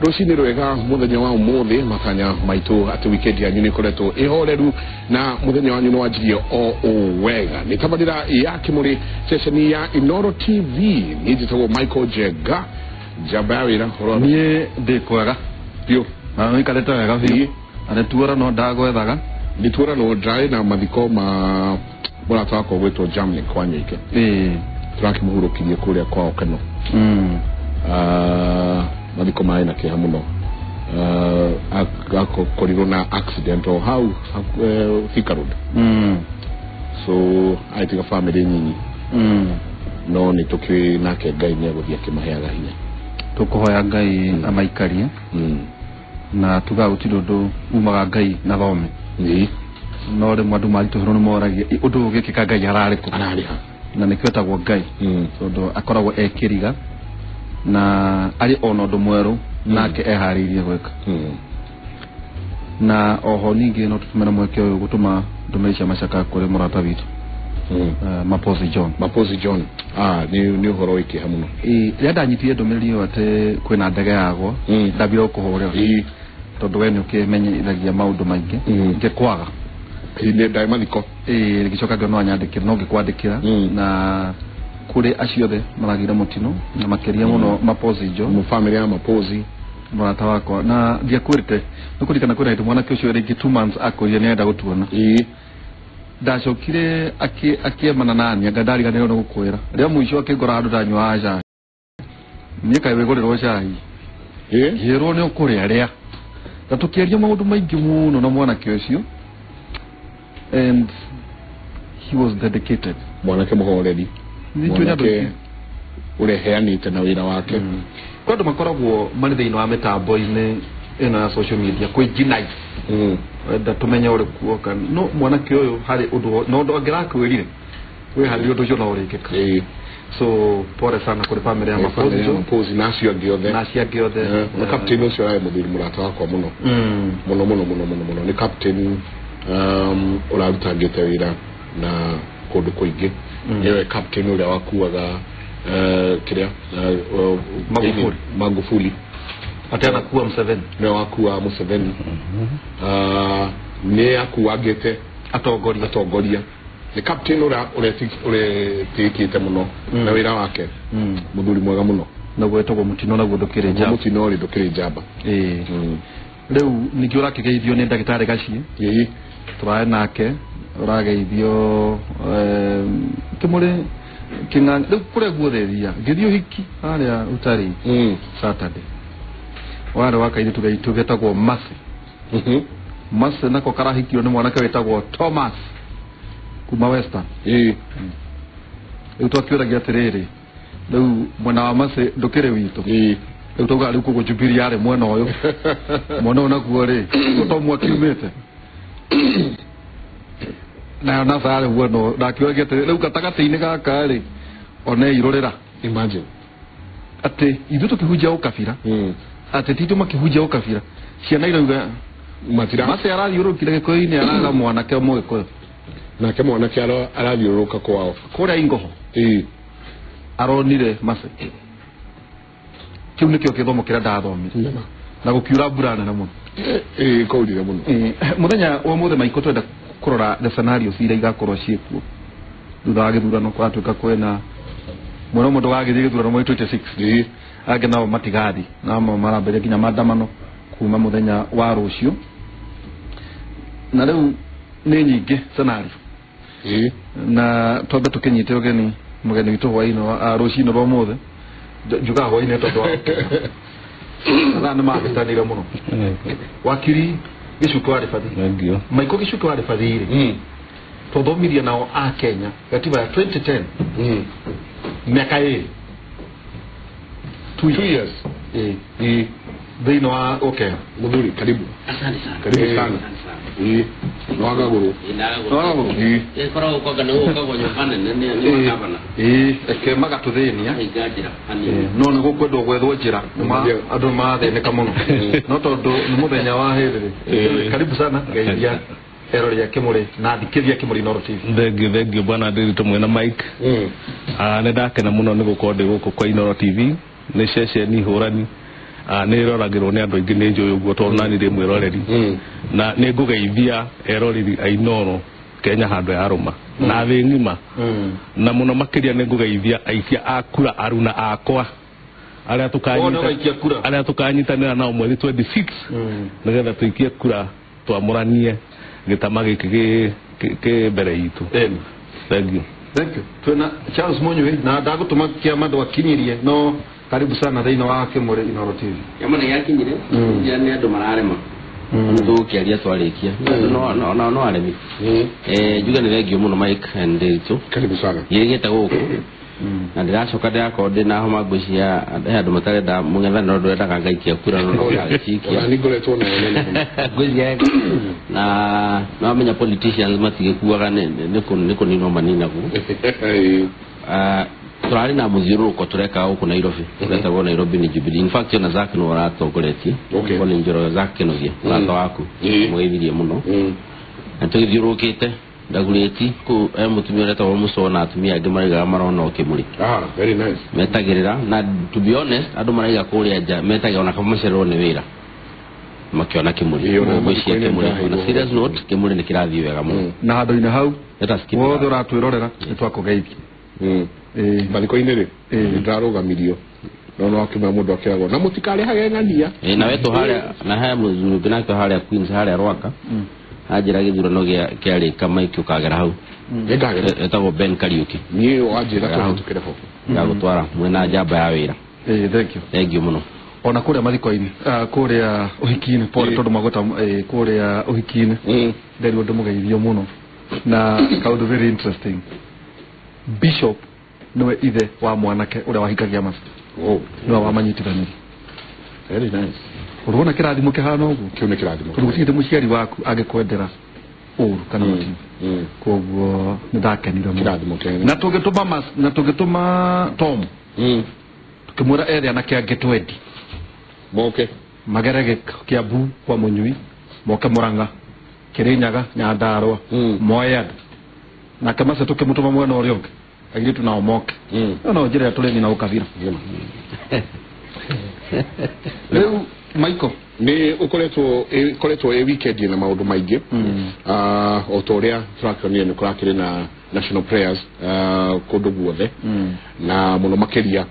Rũcinĩ rwega mũthenya wa ũmũthĩ, matanya maitũ atĩ weekend yanyu nĩ ĩkoretwo ĩhoreru na mũthenya wanyu nĩ wanjirie o ũũ wega. Nĩ tabarĩra ya Kĩmũrĩ, ceceni ya Inoro TV. Niĩ njĩtagwo Michael Njenga, njamba ya wĩra ũhoro. Niĩ ndĩ kwega biũ na nĩikarĩte wega biũ. Na nĩtuora no ndagwethaga. Nĩtuoranwo ndarĩ na mathiko ma mũrata wakwa gwĩtwo Jamnick Wanyoike. Tũrakĩmũhurũkirie kũrĩa kwao Kano. Mathiko marĩ na kĩeha mũno. Akorirwo na accident o hau Thika Road. So agĩtiga family nyinyi. No nĩ tũkĩũĩ nake Ngai nĩ egũthiĩ akĩmaheaga hinya. Tũkũhoya Ngai amaikarie. Na tugaga gũtirĩ ũndũ umaga Ngai na thome. No rĩmwe andũ maritũhĩrwo nĩ moragia ũndũ ũyũ ũgĩkĩka Ngai ararĩ kũ? Ararĩ ha? Na nĩkĩo etagwo Ngai. Tondũ akoragwo e kĩriga na arĩ ona ũndũ mwerũ nake eharĩirie gwĩka. Na oho ningĩ no tũtũmĩre mweke ũyũ gũtũma ndũmĩrĩri cia macaka kũrĩ mũrata witũ. Mapozi John. Mapozi John. Nĩ ũhoro wĩ kĩeha mũno. Rĩrĩa ndanyitire ndũmĩrĩri ĩyo atĩ kwĩna ndege yagwa, ndambire gũkũhũrĩra. Tondũ we nĩ ũkĩmenyithagia maũndũ maingĩ. Ngĩkwaga. Nĩ ndarĩ mathiko. Ngĩcoka ngĩona no anyandĩkĩre, no ngĩkwandĩkĩra. Na kũrĩ acio othe maragĩire mũtino na makĩria mũno Mapozi John. Mu family ya Mapozi. Mũrata wakwa. Na ndiakwĩrĩte, nĩ kũririkana kwĩna hĩndĩ mwanake ũcio rĩngĩ 2 months akwĩrire nĩ arenda gũtuona. Ndacokire akĩemana nani, anga ndariganĩrwo nĩ gũkwĩra. Rĩa mũico akĩngora handũ ndanyuaga cai. Niĩ kaĩ wĩgũrĩrwo cai. Ngĩrwo nĩ ũkũrĩa rĩa. Na tũkĩaria maũndũ maingĩ mũno na mwanake ũcio. And he was dedicated. Mwanake mũhoreri. Nĩ njũĩ andũ Mwanake aingĩ. ũreheanĩte na wĩra wake. Kwĩ andũ makoragwo marĩ thĩinĩ wa mĩtambo-inĩ ĩno ya social media kwĩ nginai. Wenda tũmenye ũrĩ kuo kana no mwanake ũyũ harĩ ũndũ no ũndũ angĩrakwĩrire wĩharĩrie ũndũ ũcio no ũrĩkĩka. So pole sana kũrĩ family ya Family ya Mapozi. Mapozi na acio angĩ othe. Na acio angĩ othe. Na captain ũcio ararĩ mũthuri mũrata wakwa mũno. Mũno mũno mũno mũno mũno. Nĩ captain ũrarutangĩte wĩra na kũndũ kũingĩ. Nĩwe captain ũrĩa wakuaga kĩrĩa Magufuli. Magufuli. Ate anakuwa Museveni. Nĩwe wakuaga Museveni. Nĩ akuangĩte atongoria. Atongoria. Nĩ captain ũrĩa ũretĩkĩte mũno na wĩra wake. Mũthuri mwega mũno. Naguo wĩtagwo mũtino, naguo ndũkĩrĩ njamba. Mũtino rĩ ndũkĩrĩ njamba. Rĩu ningĩ ũrakĩgeithio nĩ ndagĩtarĩ Gaciĩ. Tũrarĩ nake, ũrageithio, kĩmũrĩ kĩng'ang'i. Rĩu kũrĩa guothe thiaga, ngĩthiĩ ũhiki harĩa Utalii Saturday. Warĩ wa kairĩtu gaitũ getagwo Mercy. Mercy nako karahikio nĩ mwanake wĩtagwo Thomas kuma Western. Rĩu twakĩũragia atĩrĩrĩ, rĩu mwena wa Mercy ndũkĩrĩ witũ. Rĩu taugaga rĩu koguo Jubilee yarĩ mwena ũyũ. Mwena ũyũ naguo rĩ, Tom akiumĩte. Nayo NASA yarĩ mwena ũyũ. Ndakiũragia atĩrĩrĩ, rĩu gatagatĩ-inĩ gaka rĩ, one irũrĩra. Imagine. Atĩ ithuĩ tũkĩhunjia ũkabira. Atĩ ti ithuĩ makĩhunjia ũkabira. Ciana irauga Matira. Mercy arathiũrũrũkire Gĩkũyũ-inĩ araga mwanake Mũgĩkũyũ. Nake mwanake arathiũrũrũka kwao. Kũrĩa Ingoho. Aronire Mercy. Kĩu nĩkĩo gĩthomo kĩrĩa ndathomire. Na gũkiura mbura nene mũno. Kũurire mũno. Mũthenya wa ũmũthĩ Maiko twenda kũrora the scenarios iria igakorwo ciĩkuo. Thutha wa gĩthurano kũratuĩka kwĩna mwena ũmwe ndũgagĩthiĩ gĩthurano mweri 26. Angĩ nao matigathiĩ. Na amwe marambĩrĩria nginya maandamano kuma mũthenya wa rũciũ. Na rĩu nĩ nyingĩ scenario. Na twambe tũkĩnyite ũgeni mũgeni witũ hwaĩ-inĩ wa, rũcinĩ rwa ũmũthĩ. Njugaga hwaĩ-inĩ tondũ wa mathaa nĩ mahĩtanire mũno. Wakiri Gĩcukĩ wa Rĩbathi. Thank you. Maiko Gĩcukĩ wa Rĩbathi rĩ, twathomirie nao a Kenya gatiba ya 2010. Mĩaka ĩrĩ. 2 years. Thĩinĩ wa okay. Mũthuri, karibu. Asante sana. Karibu sana. Asante sana. Nwagagũrũ. Ndagagũrũ. Ĩkoragwo kwanga nĩ gũkagwo nyũmba nene nĩ makabana. Eke magatũthĩnia. Hinga njĩra hanini. No nĩ gũkwendwo gwethwo njĩra. Andũ marathĩnĩka mũno. No tondũ nĩ mũthenya wa hĩndĩ rĩ. Karibu sana ngeithia erori ya Kĩmũrĩ na thikĩria Kĩmũrĩ Inooro TV. Thank you, thank you bwana Ndiritu mwena Mike. Nĩ ndakena mũno nĩ gũkorwo ndĩ gũkũ kwa Inooro TV. Nĩ ceceni hũrani. Nä ĩroragĩrwo nĩ andũ aingĩ nĩ njũĩ ũguo tondũ nani ndĩ mwĩroreri na nĩ ngũgeithia eroreri a Inooro Kenya handũ ya rũma na thĩ ng'ima na mũno makĩria nĩ ngũgeithia aikia a kura aruna akwa arĩa tũkanyitanĩra nao mweri 26 nĩgetha tũikie kura twamũranie gĩtama gĩkĩ kĩ mbere itũ. Thank you. Thank you. Twina Charles Munyui na ndagũtũma kĩama ndwakinyirie no karibu sana thĩinĩ wa Kĩmũrĩ Inooro TV. Kĩama nĩ gĩakinyire ya nĩ andũ mararema tũgũkĩaria twarĩkia no no aremi njuge nĩ thengio mũno Mike and Ndiritu. Karibu sana. Gĩgĩte gũkũ na ndĩracoka ndĩrakorwo ndĩna homa ngwĩciria he andũ matarenda mũng'ethanĩro ndũrendaga ngaikia kura no ndagĩcikia nĩ ngoretwo nayo nene mũno ngwĩciria na no amenya politicians matigĩkuaga nĩ kũninwo maninagwo. Turari na muthiũrũrũko tureka gũkũ Nairobi ũretagwo Nairobi ni Jubilee. In fact ona Zack nĩwe ũratongoretie. Colin Njoroge Zack Kĩnogia mũrata waku mũgeithirie mũno na tũgĩthiũrũrũkĩte Ndagurĩti kũu he mũtumia ũretagwo Mũcoo na atumia angĩ maraigaga marona o Kĩmũrĩ. Very nice. Metagĩrĩra na to be honest andũ maraiga kũrĩa nja metagĩrĩra ona kaba macererwo nĩ wĩra makiona Kĩmũrĩ. Ngwĩciria Kĩmũrĩ on a serious note Kĩmũrĩ nĩ kĩrathiĩ wega mũno na handũ-inĩ hau wothe ũratwĩrorera nĩ twakũgeithia. Mathiko-inĩ rĩ nĩndarũgamirio no no akĩmera mũndũ akĩragwo na mũtikarĩhage ng'ania. Na wetwo harĩa na he mũthuri nake harĩa Queens harĩa Rwaka anjĩra gĩthurano kĩarĩka Mike ũkagera hau nĩngagera etagwo Ben Kariuki niĩ wanjĩra tũhĩtũkĩre ho ngagũtwara mwena njamba ya wĩra. Thank you. Thank you mũno. Ona kũrĩa mathiko-inĩ kũrĩa ũhiki-inĩ pole tondũ magweta kũrĩa ũhiki-inĩ nderirwo ndĩmũgeithio mũno na kaũndũ very interesting. Bishop niwe ithe wa mwanake ũrĩa wahikagia Master. Niwe wamanyitithanirie. Very nice. Ũrona kĩrathimo kĩhana ũguo? Kĩu nĩ kĩrathimo. Tondũ gũtirĩ mũciari waku angĩkwendera ũru kana mũtino. Koguo nĩ ndakenire mũno. Kĩrathimo kĩnene. Na tũngĩtũma na tũngĩtũma Tom. Tũkĩmwĩra ethe anake angĩ 20. Moke. Magere Kiambu kwa Munyui, moke Murang'a, Kirinyaga, Nyandarua, moe andũ. Nake Master tũkĩmũtũma mwena ũrĩa ũngĩ. Airĩtu nao moke. No njĩra tũrĩ nina ũkabira. Rĩu Michael nĩ ũkoretwo ĩ weekend na maũndũ maingĩ o ta ũrĩa tũrakĩonire nĩ kũrakĩrĩ na national prayers kũndũ guothe na mũno makĩria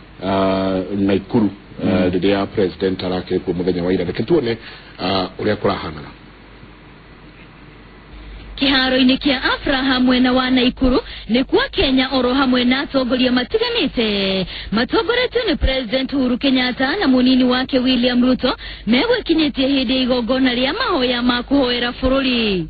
Naikuru rĩrĩa president arakĩrĩ kuo mũthenya wa ira. Reke tuone ũrĩa kũrahanaga. Kiharo-inĩ kĩa Afraha mwena wa Naikuru nĩ kwa Kenya oro hamwe na atongoria matiganĩte matongoretio nĩ President Uhuru Kenyatta na mũnini wake William Ruto megwĩkinyĩtie hĩndĩ ya igongona rĩa mahoya ma kũhoera bũrũri.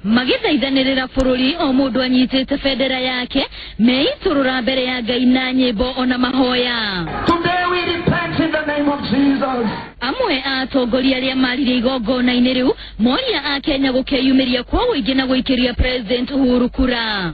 Magĩthaithanĩrĩra bũrũri o mũndũ anyitĩte bendera yake meitũrũra mbere ya Ngai na nyĩmbo ona mahoya. Today we repent in the name of Jesus. Amwe a atongoria arĩa marire igongona-inĩ rĩu moria a Kenya gũkeyumĩria kwa ũingĩ na gũikĩria President Uhuru kura.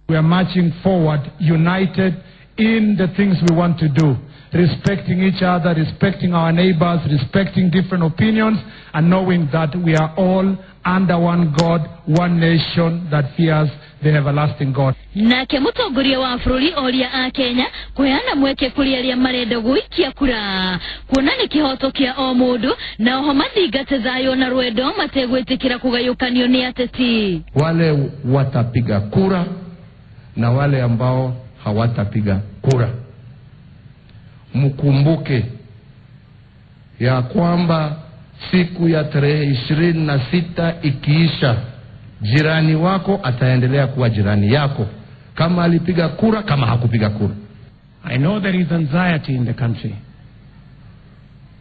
We are marching forward united in the things we want to do, respecting each other, respecting our neighbors, respecting different opinions, and knowing that we are all under one God, one nation that fears the everlasting God. Nake mũtongoria wa bũrũri oria a Kenya kũheana mweke kũrĩ arĩa marenda gũikia kura kuona nĩ kĩhoto kĩa o mũndũ na oho mathingate thayũ na rwendo mategwĩtĩkĩra kũgayũkanio nĩ ateti. Wale watapiga kura na wale ambao hawatapiga kura, mkumbuke ya kwamba siku ya tarehe 26 ikiisha, jirani wako ataendelea kuwa jirani yako, kama alipiga kura, kama hakupiga kura. I know there is anxiety in the country.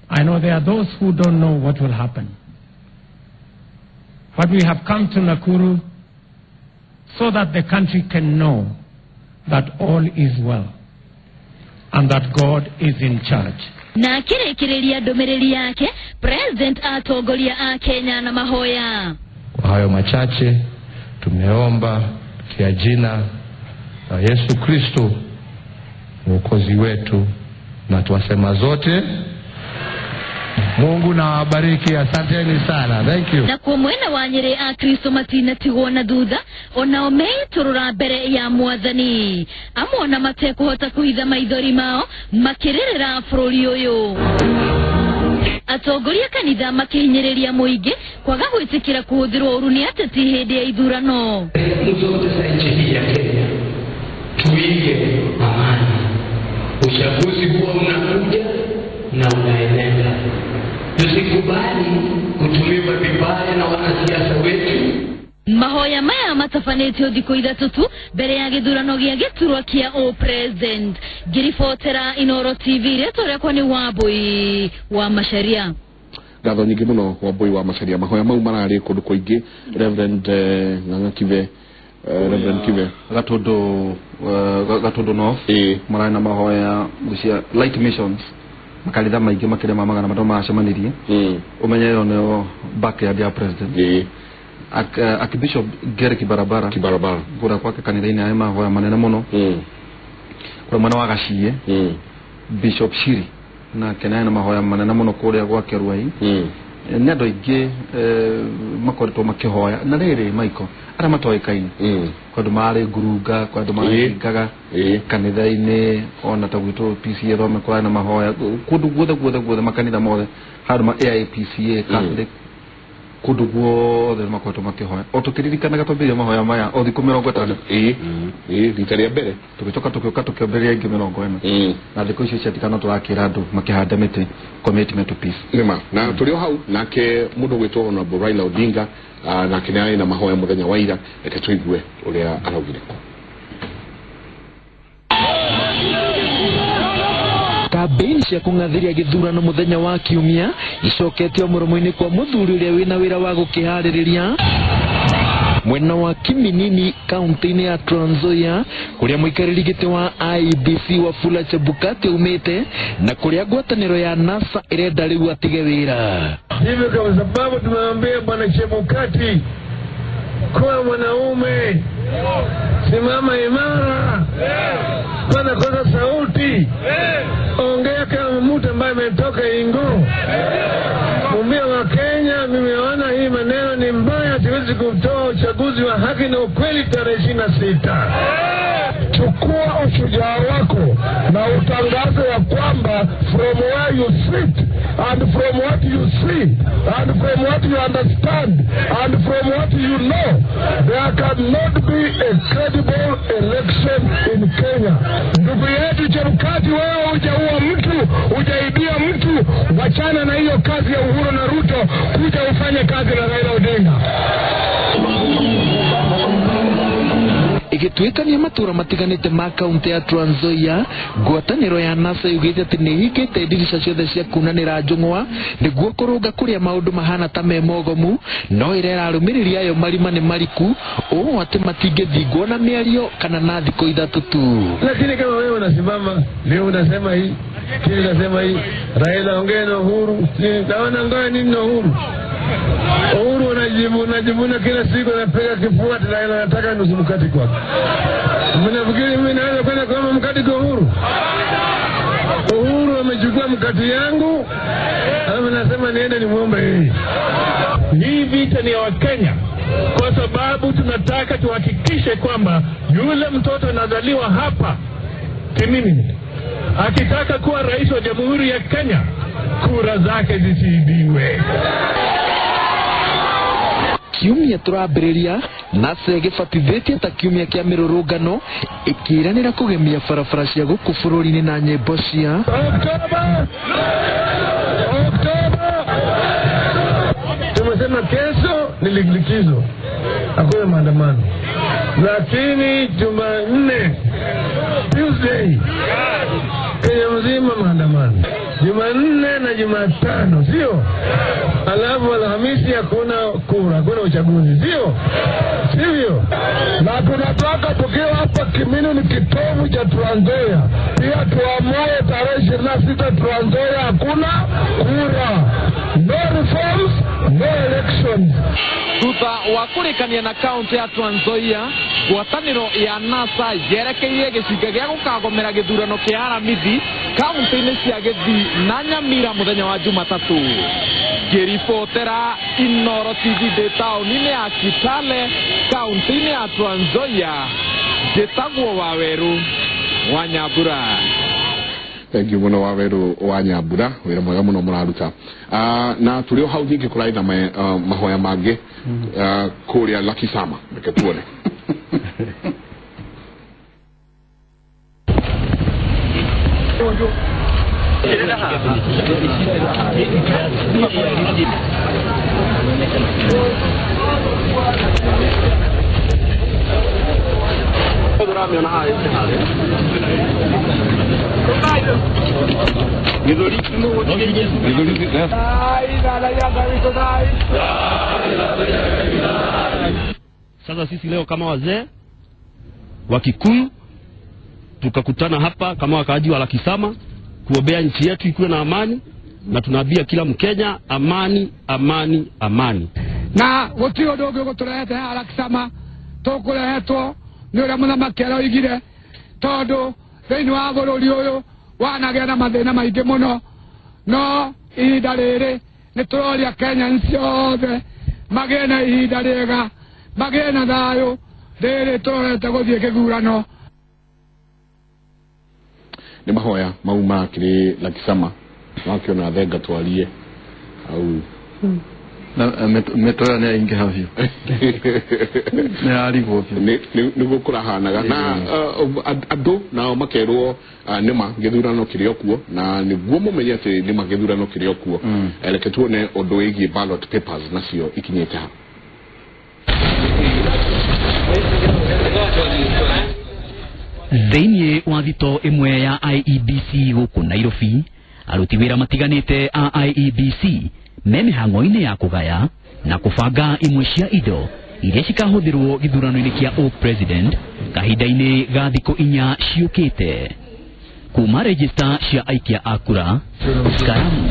I know there are those who don't know what will happen. But we have come to Nakuru so that the country can know that all is well and that God is in charge. Na akĩrĩkĩrĩria ndũmĩrĩri yake, President atongoria a Kenya na mahoya. Kwa hayo machache tumeomba kwa jina la Yesu Kristo Mwokozi wetu, na tuwasema zote. Mungu na wabariki, asanteni sana. Thank you. Na kwa mwena wa Nyeri Akristo matinatigwo na thutha onao meiturura mbere ya mwathani amwe ona matekuhota kuhitha maithori mao makiririra bururi uyu. Atongoria kanitha makihinyiriria muingi kwaga gwitikira kuhuthirwo uru ni ateti hindi ya ithurano. Zote za nchi hii ya Kenya tuige amani. Uchaguzi huwa unakuja na unaenenda. Tusikubali kutumiwa vibaya na wanasiasa wetu. Mahoya maya matabanĩtio thikũ ithatũ tu mbere ya gĩthurano gĩa gĩturwa kĩa o president. Ngĩribotera Inooro TV, rĩtwa rĩakwa nĩ Wambui wa Macharia. Ngatho nyingĩ mũno Wambui wa Macharia. Mahoya mau mararĩ kũndũ kũingĩ. Reverend Ng'ang'a Kibe, Reverend Kibe Gatundu North mararĩ na mahoya cia Light Missions, makanitha maingĩ makĩria ma 500 macemanirie. Ũmenye ĩyo nĩyo backyard ya president. Archbishop Gary Kibarabara kura kwake kanitha-inĩ arĩ mahoya manene mũno. Kũrĩa mwena wa Gaciĩ Bishop Shiri nake nĩ arĩ na mahoya manene mũno kũrĩa gwake Ruai. Nĩ andũ aingĩ makoretwo makĩhoya na rĩrĩ Michael arĩa matoĩkaine, kwa andũ marĩ ngurunga, kwa andũ maringaga kanitha-inĩ, ona ta gwitũ PCA thome kũrarĩ na mahoya kũndũ guothe guothe guothe, makanitha mothe handũ ma AIPCA Catholic kundu guothe makoretwo makihoya. O tukiririkanaga twambĩrĩria mahoya maya o thikũ 50. Rita rĩa mbere tũgĩcoka tũgĩũka tũkĩambĩrĩria ingĩ 40. Na thikũ icio ciatigana tũrakĩra andũ makĩhanda mĩtĩ, commitment to peace. Nĩma na tũrĩ o hau nake mũndũ gwĩtwo Honorable Raila Odinga nake nĩ arĩ na mahoya mũthenya wa ira. Reke tũigue ũrĩa araugire. Kambeini cia kung'athiria gĩthurano mũthenya wa kiumia icoketio mũromo-inĩ kwa mũthuri ũrĩa wĩna wĩra wa gũkĩharĩrĩria mwena wa Kiminini kaunti-inĩ ya Trans Nzoia kũrĩa mũikarĩri gĩtĩ wa IEBC Wafula Chebukati umĩte na kũrĩa ngwatanĩro ya NASA ĩrenda rĩu atige wĩra. Hivyo kwa sababu tumemwambia bwana Chebukati kuwa mwanaume, simama imara, pana kosa sauti, ongea kama mtu ambaye ametoka Ingo. Mwambie wa Kenya, nimeona hii maneno ni mbaya, siwezi kutoa uchaguzi wa haki na ukweli tarehe 26. Chukua ushujaa wako na utangaze ya kwamba from where you sit and from what you see and from what you understand and from what you know, there cannot be a credible election in Kenya. Ndugu yetu Chebukati, wewe hujaua mtu, hujaibia mtu, wachana na hiyo kazi ya Uhuru na Ruto, kuja ufanye kazi na Raila Odinga. Igituikania matura matiganite ma kaunti ya Trans Nzoia, ngwatanĩro ya NASA yugĩte atĩ nĩ ĩhingĩte ndirica ciothe cia kunanĩra njũng'wa nĩguo kũrũnga kũrĩa maũndũ mahana ta me mogomu, no ĩrera arũmĩrĩri ayo marima nĩ mariku ũũ atĩ matingĩthingwo na mĩario kana na thikũ ithatũ tu. Lakini kama wewe unasimama leo unasema hii, kile unasema hii, Raila ongea na Uhuru, naona ngoja nini na Uhuru? Uhuru unajivuna kila siku, anapiga kifua ati Raila anataka nusu mkate kwake. Mnafikiri mimi naweza kwenda kuomba mkate kwa Uhuru? Uhuru amechukua mkate yangu, alafu nasema niende nimuombe yeye. Hii vita ni ya Wakenya kwa sababu tunataka tuhakikishe kwamba yule mtoto anazaliwa hapa Kimini akitaka kuwa rais wa Jamhuri ya Kenya, kura zake zisiibiwe. Kiumia tũrambĩrĩria NASA ĩgĩbatithĩtie ta kiumia kĩa mĩrũrũngano ĩkĩranĩra kũgemia barabara cia gũkũ bũrũri-inĩ na nyĩmbo cia Oktoba, Oktoba. Tumesema kesho ni likizo, hakuna maandamano, lakini Jumanne, Tuesday, Kenya mzima maandamano. Jumanne na Jumatano, sio? Alafu Alhamisi hakuna kura. kura, hakuna uchaguzi, sio? Sivyo? Na tunataka tukiwa hapa Kimini ni kitovu cha Trans Nzoia, pia tuamue tarehe 26 Trans Nzoia hakuna kura. No reforms, no elections. Thutha wa kũrĩkania na kaunti ya Trans Nzoia, ngwatanĩro ya NASA yerekeirie gĩcinga gĩa gũkagomera gĩthurano kĩa Aramithi kaunti-inĩ cia Gĩthii na Nyamira mũthenya wa Jumatatũ. Ngĩribotera Inooro TV ndĩ taũni-inĩ ya Kitale, kaunti-inĩ ya Trans Nzoia, njĩtagwo Wawerũ wa Nyambura. Thank you muno Wawerũ wa Nyambura, wĩra mwega mũno mũraruta. Na tũrĩ o hau ningĩ kũrarĩ na mahoya mangĩ kũrĩa Lakisama, reke tuone. Sasa sisi leo kama wazee wa Kikuyu tukakutana hapa kama wakaaji wa Lakisama kuombea nchi yetu ikuwe na amani, na tunaambia kila Mkenya amani, amani, amani. Na gutiri undu ungi uguturehete haha Lakisama tukurehetwo ni uria muthamaki aroigire, tondu thiini wa bururi uyu wanagĩa na mathĩna maingĩ mũno, no ihinda rĩrĩ nĩ tũroria Kenyans ciothe magĩe na ihinda rĩega, magĩe na thayũ rĩrĩ tũrorete gũthiĩ kĩthurano. Nĩ mahoya mau makĩrĩ Lakisama wakiona thenga twarie au na metoya nĩ aingĩha biũ nĩ arigwo biũ nĩguo kũrahanaga na andũ nao makerwo nĩma gĩthurano kĩrĩ o kuo, na nĩguo mũmenye atĩ nĩma gĩthurano kĩrĩ o kuo. Reke tuone ũndũ wĩgiĩ ballot papers nacio ikinyĩte ha. Thĩinĩ wa thito ĩmwe ya IEBC gũkũ Nairobi, aruti wĩra matiganĩte a IEBC me mĩhang'o-inĩ ya kũgaya na kũbanga imwe cia indo iria cikahũthĩrwo gĩthurano-inĩ kĩa o-president kahinda-inĩ ga thikũ 4 ciũkĩte. Kuma rejista cia aikia a kura, karamu,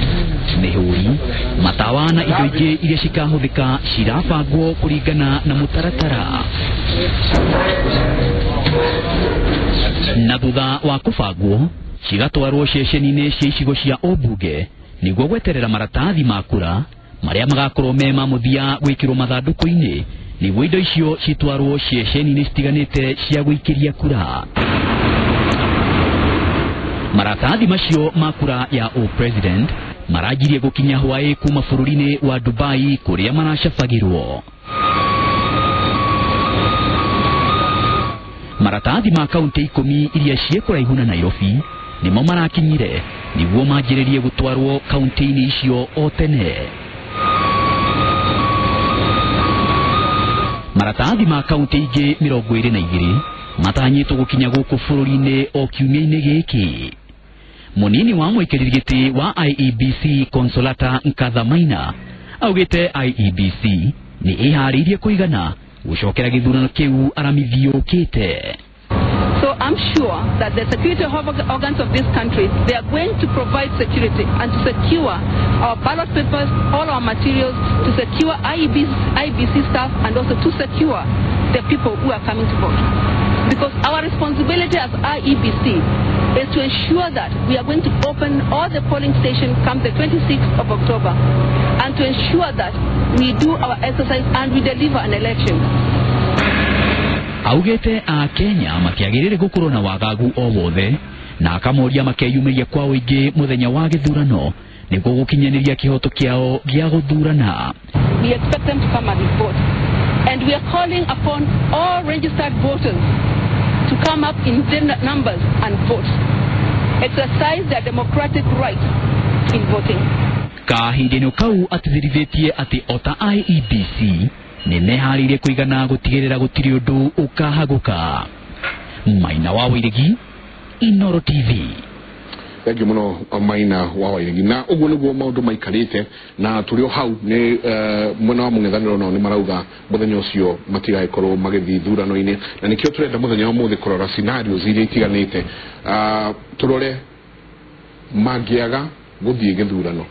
mĩhũri, matawa na indo ingĩ iria cikahũthĩka cirabangwo kũringana na mũtaratara. Na thutha wa kũbangwo cigatwarwo ceceni-inĩ cia icigo cia ũmbunge nĩguo gweterera maratathi ma kura marĩa magakorwo me ma mũthia gwĩkĩrwo mathandũkũ-inĩ nĩguo indo icio citwarwo ceceni-inĩ citiganĩte cia gũikĩria kura. Maratathi macio ma kura ya o-president maranjirie gũkinya hwaĩ kuma bũrũri-inĩ wa Dubai kũrĩa maracabagĩrwo. Maratathi ma kaunti 10 iria ciĩ kũraihu na Nairobi nĩmo marakinyire nĩguo manjĩrĩrie gũtwarwo kaunti-inĩ icio o tene. Maratathi ma kaunti ingĩ 22 matanyĩtwo gũkinya gũkũ bũrũri-inĩ o kiumia-inĩ gĩkĩ. Mũnini wa mũikarĩri gĩtĩ wa IEBC Consolata Nkatha Maina augĩte IEBC nĩ ĩharĩirie kũigana gũcokera gĩthurano kĩu Aramithi yũkĩte. So I'm sure that the security organs of this country, they are going to provide security and to secure our ballot papers, all our materials, to secure IEBC staff and also to secure the people who are coming to vote. Because our responsibility as IEBC is to ensure that we are going to open all the polling stations come the 26th of October, and to ensure that we do our exercise and we deliver an election. Augete a Kenya matiagĩrĩire gũkorwo na wagagu o wothe na akamoria makeyumĩria kwa ũingĩ mũthenya wa gĩthurano nĩguo gũkinyanĩria kĩhoto kĩao gĩa gũthurana. We expect them to come and vote, and we are calling upon all registered voters to come up in numbers and vote, exercise their democratic right in voting. Kahinda-inĩ kau atithirithĩtie atĩ ota IEBC nĩ meharĩirie kũigana gũtigĩrĩra gũtirĩ ũndũ ũkahagũka. Maina wa Wairegi, Inooro TV. Thank you muno Maina wa Wairegi. Na uguo niguo maundu maikarite na turi o hau ni mwena wa mung'ethanĩro nao nĩ marauga muthenya ucio matigagĩkorwo magĩthiĩ ithurano-inĩ, na nĩkĩo tũrenda mũthenya wa ũmũthĩ kũrora scenarios iria itiganĩte, tũrore mangĩaga gũthiĩ gĩthurano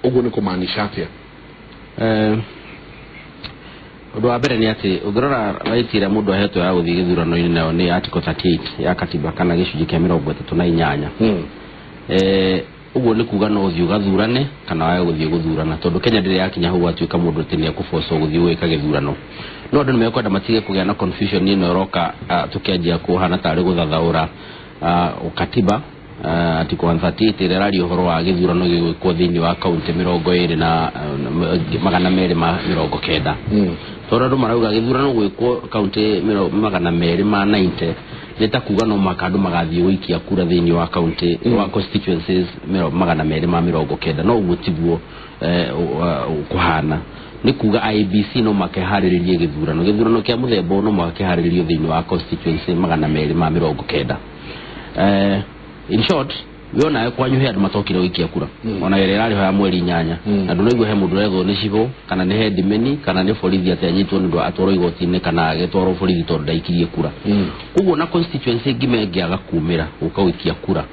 ũguo nĩ kũmaanisha atĩa. Ũndũ wa mbere nĩ atĩ ũngĩrora right ĩrĩa mũndũ ahetwo ya gũthiĩ gĩthurano-inĩ nayo nĩ article 38 ya katiba kana gĩcunjĩ kĩa 38. Ũguo nĩ kuga no ũthiĩ ũgathurane kana wage gũthiĩ gũthurana, tondũ Kenya ndĩrĩ yakinya hau gwatuĩka mũndũ atĩ nĩ ekũbocwo gũthiĩ gwĩka gĩthurano. No andũ nĩ mekwenda matige kũgĩa na confusion ĩno ĩroka tũkĩanjia kũhana tarĩ gũthathaũra katiba article 138 ĩrĩa ĩraria ũhoro wa gĩthurano gĩgwĩkwo thĩinĩ wa kaunti 290 na 290. Tondũ andũ marauga gĩthurano gwĩkwo kaunti 290 nĩ ta kuga no mũhaka andũ magathiĩ gũikia kura thĩinĩ wa kaunti wa constituencies 290, no ũguo tiguo kũhana. Nĩ kuga IEBC no makeharĩrĩrie gĩthurano kĩa mũthemba ũyũ no mũhaka kĩharĩrĩrio thĩinĩ wa constituency 290. In short, we ona kwanyu he andu matokire gũikia kura ona ĩrĩa ĩrarĩho ya mweri 8 na ndũnaigua he mũndũ ũrethwo nĩ cibũ kana nĩ headman kana nĩ borithi atĩ anyitwo nĩ ũndũ atwarwo igoti-inĩ kana agĩtwarwo borithi tondũ ndaikirie kura. Koguo na constituency ngima ĩngĩaga kumĩra gũka gũikia kura,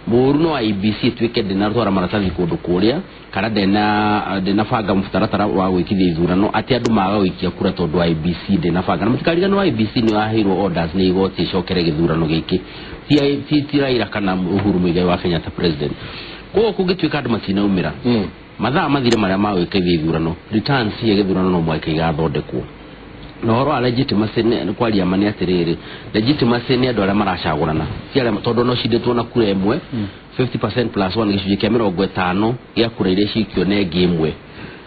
mũru no IEBC ĩtuĩke ndĩnatwara maratathi kũndũ kũrĩa kana ndĩnabanga mũtaratara wa gwĩkithia ithurano atĩ andũ maga gũikia kura tondũ IEBC ndĩnabanga. Na mũtikariganĩrwo IEBC nĩ yaheirwo orders nĩ igoti ĩcokere gĩthurano gĩkĩ, ti Raila kana Uhuru Muigai wa Kenyatta president. Koguo kũngĩtuĩka andũ matinaumĩra mathaa mathire marĩa ma gwĩkithia ithurano, returns cia gĩthurano no mũhaka igathondekwo. Na ũhoro wa legitimacy nĩ kwaria ma nĩ atĩrĩrĩ, legitimacy nĩ andũ arĩa maracagũrana, ti arĩa tondũ no cindĩtwo na kura ĩmwe 50% plus 1 gĩcunjĩ kĩa 50 gĩa kura iria cikio nĩ ĩngĩ ĩmwe,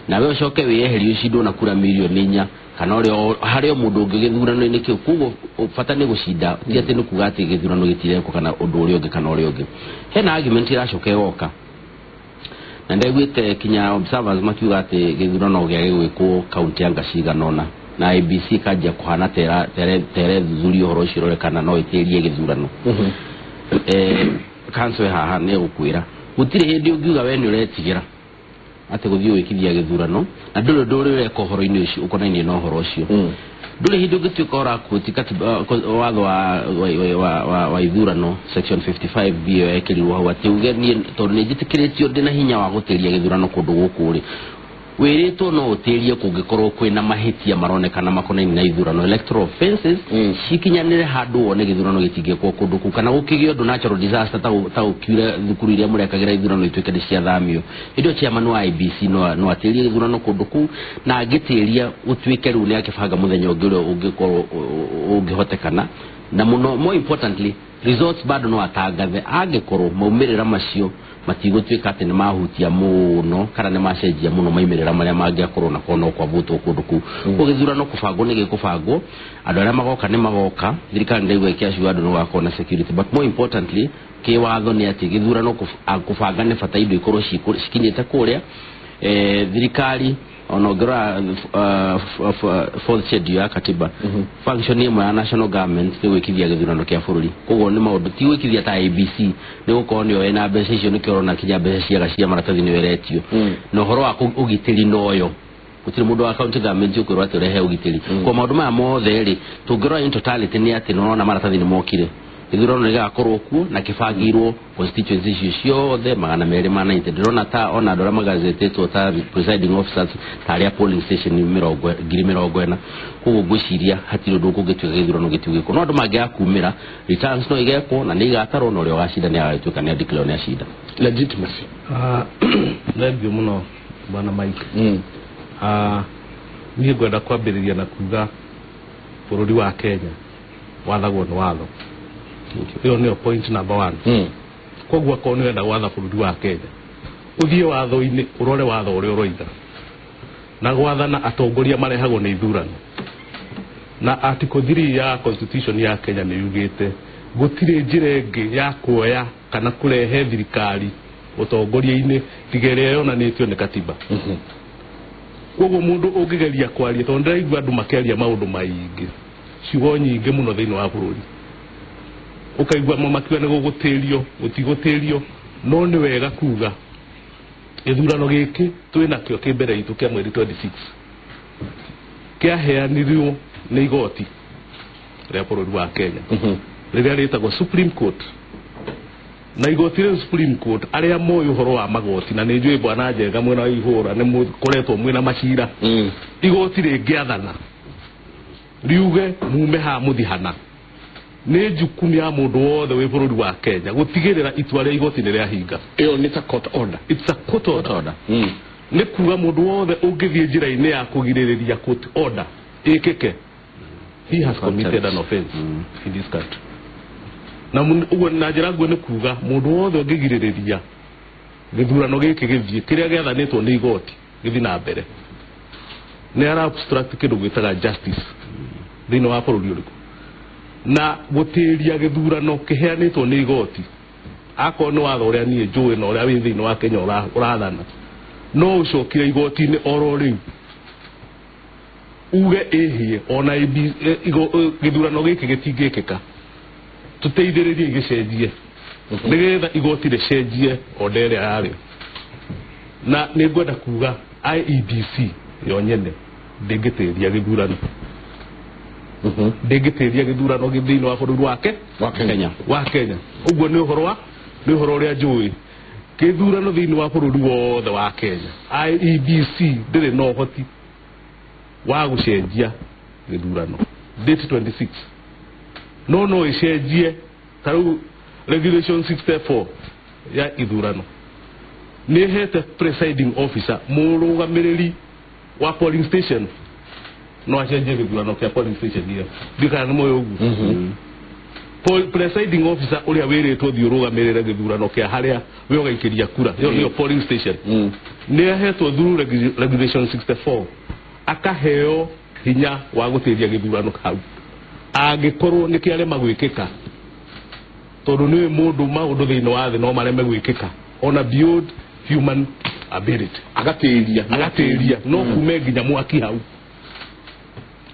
nawe ũcoke wĩyeherie ũcindwo na kura mirioni 4 kana ũrĩa harĩ o mũndũ ũngĩ gĩthurano-inĩ kĩu. Koguo bata nĩ gũcinda, ti atĩ nĩ kuga atĩ gĩthurano gĩtirekwo kana ũndũ ũrĩa ũngĩ kana ũrĩa ũngĩ. Hena argument ĩracoka ĩgoka, na ndaiguĩte kinya observers makiuga atĩ gĩthurano gĩage gwĩkwo kaunti anga cigana ũna, na IEBC kanjia kũhana tere thuthuria ũhoro ũcio ũrore kana no ĩtĩrie gĩthurano. Council haha nĩ gũkwĩra gũtirĩ hĩndĩ ũngiuga we nĩ ũretigĩra atĩ gũthiĩ gwĩkithia gĩthurano na ndũrĩ ũndũ ũrĩa ũreka ũhoro-inĩ ũcio ũkonainie na ũhoro ũcio. Ndũrĩ hĩndĩ ũngĩtuĩka ũraquote katiba watho wa ithurano section 55B ĩyo yekĩrirwo hau atĩ uge niĩ tondũ nĩ njĩtĩkĩrĩtio ndĩna hinya wa gũtĩria gĩthurano kũndũ gũkũ rĩ, wĩrĩtwo no ũtĩrie kũngĩkorwo kwĩna mahĩtia maronekana makonainie na ithurano, electoral offences cikinyanĩre handũ wone gĩthurano gĩtingĩkwo kũndũ kũu, kana gũkĩgĩa ũndũ natural disaster ta gũkiure thukuru iria mũrekagĩra ithurano ituĩke nĩ ciathamio. Hĩndĩ ĩyo chairman wa IEBC no atĩrie gĩthurano kũndũ kũu, na angĩtĩria gũtuĩke rĩu nĩ akĩbanga mũthenya ũngĩ ũrĩa ũngĩkorwo ũngĩhotekana, na mũno more importantly results bado no atangathe angĩkorwo maumĩrĩra macio matigũtuĩka atĩ nĩ mahutia mũno kana nĩ macenjia mũno maumĩrĩra marĩa mangĩakorwo na korwo no kwavutwo kũndũ kũu. Koguo gĩthurano kũbangwo nĩ gĩkũbangwo, andũ arĩa magoka nĩ magoka, thirikari ndĩraigua ĩkĩaciwa andũ nĩ gũgakorwo na security, but more importantly kĩwatho nĩ atĩ gĩthurano kũbanga nĩ bata indo ikorwo cikinyĩte kũrĩa. Thirikari ona ũngĩrora fourth schedule ya katiba, function ĩmwe ya national government nĩ gwĩkithia gĩthurano kĩa bũrũri. Koguo nĩ maũndũ ti gwĩkithia ta IEBC nĩ gũkorwo nĩyo ĩna mbeca icio, nĩkĩo ũrona kinya mbeca ciaga cia maratathi nĩyo ĩretio. Na ũhoro wa ũgitĩri noyo gũtirĩ mũndũ wa county government ũkwĩrwo atĩ ũrehe ũgitĩri. Kwa maũndũ maya mothe rĩ, tũngĩrora in totality nĩ atĩ nĩũrona maratathi nĩ mokire, gĩthurano nĩ gĩgakorwo kuo na kĩbangĩirwo constituency icio ciothe 290. Ndĩrona ta ona andũ arĩa magazetĩtwo ta presiding officers ta arĩa polling station 40,000. Koguo ngwĩciria hatirĩ ũndũ kũngĩtuĩka gĩthurano gĩtigwĩkwo, no andũ mangĩaga kumĩra returns no igekwo na nĩ igatarwo, na ũrĩa ũgacinda nĩ agagĩtuĩka nĩ adeclare nĩ acinda. Legitimacy. Thank you mũno bwana Mike. Niĩ ngwenda kwambĩrĩria na kuga bũrũri wa Kenya wathagwo nĩ watho. Ĩyo nĩyo point number 1. Koguo akorwo nĩ ũrenda gwatha bũrũri wa Kenya, ũthiĩ watho-inĩ ũrore watho ũrĩa ũroiga. Na gwathana atongoria marehagwo nĩ ithurano. Na article 3 ya constitution ya Kenya nĩ yugĩte gũtirĩ njĩra ĩngĩ ya kuoya kana kũrehe thirikari ũtongoria-inĩ tiga ĩrĩa yonanĩtio nĩ katiba. Koguo mũndũ ũngĩgeria kwaria, tondũ ndĩraigua andũ makĩaria maũndũ maingĩ, ciugo nyingĩ mũno thĩinĩ wa bũrũri, Ukaigua mamakiwa nĩ gũgũtĩrio gũtigũtĩrio no nĩ wega kuga gĩthurano gĩkĩ twĩnakĩo kĩ mbere itũ kĩa mweri 26 kĩaheanirwo nĩ igoti rĩa bũrũri wa Kenya rĩrĩa rĩtagwo Supreme Court na igoti rĩu Supreme Court arĩa moĩ ũhoro wa magoti na nĩ njũĩ bwana Njenga mwena wa ihũra nĩ mũkoretwo mwĩna macira igoti rĩngĩathana riuge mume ha mũthihana nĩ jukumu ya mũndũ wothe wĩ bũrũri wa Kenya gũtigĩrĩra itua rĩa igoti nĩ rĩahinga. Ĩyo nĩ ta court order. It's a court order. Nĩ kuga mũndũ wothe ũngĩthiĩ njĩra-inĩ ya kũgirĩrĩria court order ĩkĩke, he has committed an offense in this country. Na ũguo na njĩra nguo nĩ kuga mũndũ wothe ũngĩgirĩrĩria gĩthurano gĩkĩ gĩthiĩ kĩrĩa gĩathanĩtwo nĩ igoti gĩthiĩ na mbere nĩ ara obstruct kĩndũ gwĩtaga justice thĩinĩ wa bũrũri ũrĩkũ. Na gũtĩria gĩthurano kĩheanĩtwo nĩ igoti akorwo nĩ watho ũrĩa niĩ njũĩ na ũrĩa wĩ thĩinĩ wa Kenya ũrathana no ũcokire igoti-inĩ oro rĩu uge ĩhie ona gĩthurano gĩkĩ gĩtingĩkĩka tũteithĩrĩrie gĩcenjie nĩgetha igoti rĩcenjie order ĩrĩa yarĩo. Na nĩ ngwenda kuga IEBC yo nyene ndĩngĩtĩria gĩthurano ndĩngĩtĩria gĩthurano thĩinĩ wa bũrũri wake wa Kenya. Ũguo nĩ ũhoro nĩ ũhoro ũrĩa njũĩ gĩthurano thĩinĩ wa bũrũri wothe wa Kenya IEBC ndĩrĩ na ũhoti wa gũcenjia gĩthurano date 26 no ĩcenjie ta rĩu regulation 64 ya ithurano nĩ ĩhete presiding officer mũrũgamĩrĩri wa polling station no acenjie gĩthurano kĩa polling station ĩyo. Ndiũ kana nĩ mũĩ ũguo. Presiding officer ũrĩa wĩrĩtwo thiĩ ũrũgamĩrĩre gĩthurano kĩa harĩa we ũgaikĩria kura ĩyo nĩyo polling station nĩ ahetwo through regulation 64 akaheo hinya wa gũtĩria gĩthurano hau angĩkorwo nĩ kĩarema gwĩkĩka tondũ nĩ mũndũ maũndũ thĩinĩ wa thĩ no mareme gwĩkĩka ona beyond human ability agatĩria no kume nginya mwaki hau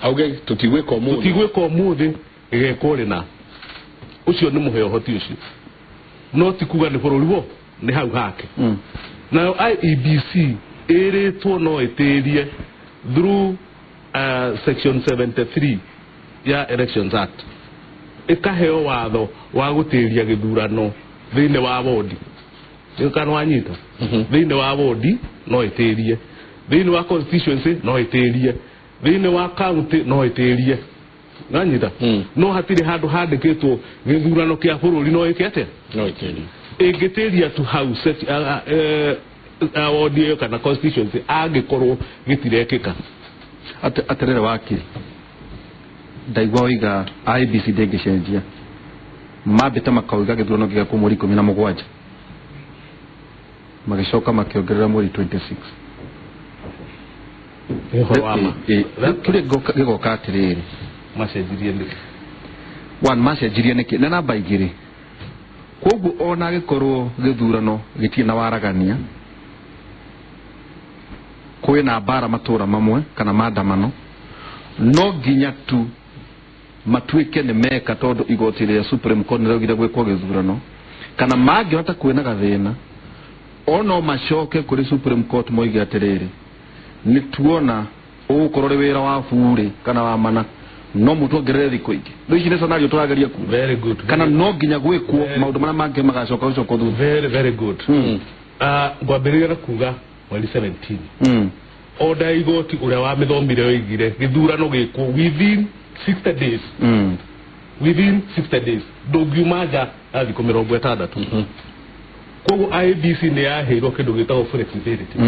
auge tũtigwĩka ũmũthĩ gĩgekwo rĩ na ũcio nĩ mũheo ũhoti ũcio no ti kuga nĩ bũrũri wo nĩ hau hake. Nayo IEBC ĩrĩtwo no ĩtĩrie through section 73 ya Elections Act ĩkaheo watho wa gũtĩria gĩthurano thĩinĩ wa wodi kana wanyita thĩinĩ wa wodi no ĩtĩrie thĩinĩ wa constituency no ĩtĩrie thĩinĩ wa county no ĩtĩrie nanyita no hatirĩ handũ handĩkĩtwo gĩthurano kĩa bũrũri no ĩke atĩa no ĩtĩrie ĩngĩtĩria tu hau wodi ĩyo kana constituency angĩkorwo gĩtirekĩka. Atĩrĩrĩ wakiri ndaigua oiga IEBC ndĩngĩcenjia mambĩte makauga gĩthurano gĩgekwo mweri 17 magĩcoka makĩongerera mweri 26 kĩrĩa gĩgoka atĩrĩrĩ macenjirie nĩkĩ one macenjirie nĩkĩ na namba 2 koguo ona gĩkorwo gĩthurano gĩtirĩ na waragania kwĩna mbara matũra mamwe kana maandamano no nginya tu matuĩke nĩ meka tondũ igoti rĩa Supreme Court nĩraugire gwĩkwo gĩthurano kana mangĩhota kwĩna gathĩna ono macoke kũrĩ Supreme Court moige atĩrĩrĩ nĩ tuona ũgũkorwo rĩ wĩra wa burĩ kana wa mana no mũtuongerere thikũ ingĩ. Rĩu ici nĩ scenario tũrageria kuga. Very good. Kana no nginya gwĩkwo maũndũ marĩa mangĩ magacoka gũcoka thutha. Very very good. Ngwambĩrĩria na kuga mweri 17 order igoti ũrĩa wamĩthomire oigire gĩthurano gĩkwo within 60 days. Within 60 days ndũngiuma nja ya thikũ 60. Koguo IEBC nĩ yaheirwo kĩndũ gĩtagwo flexibility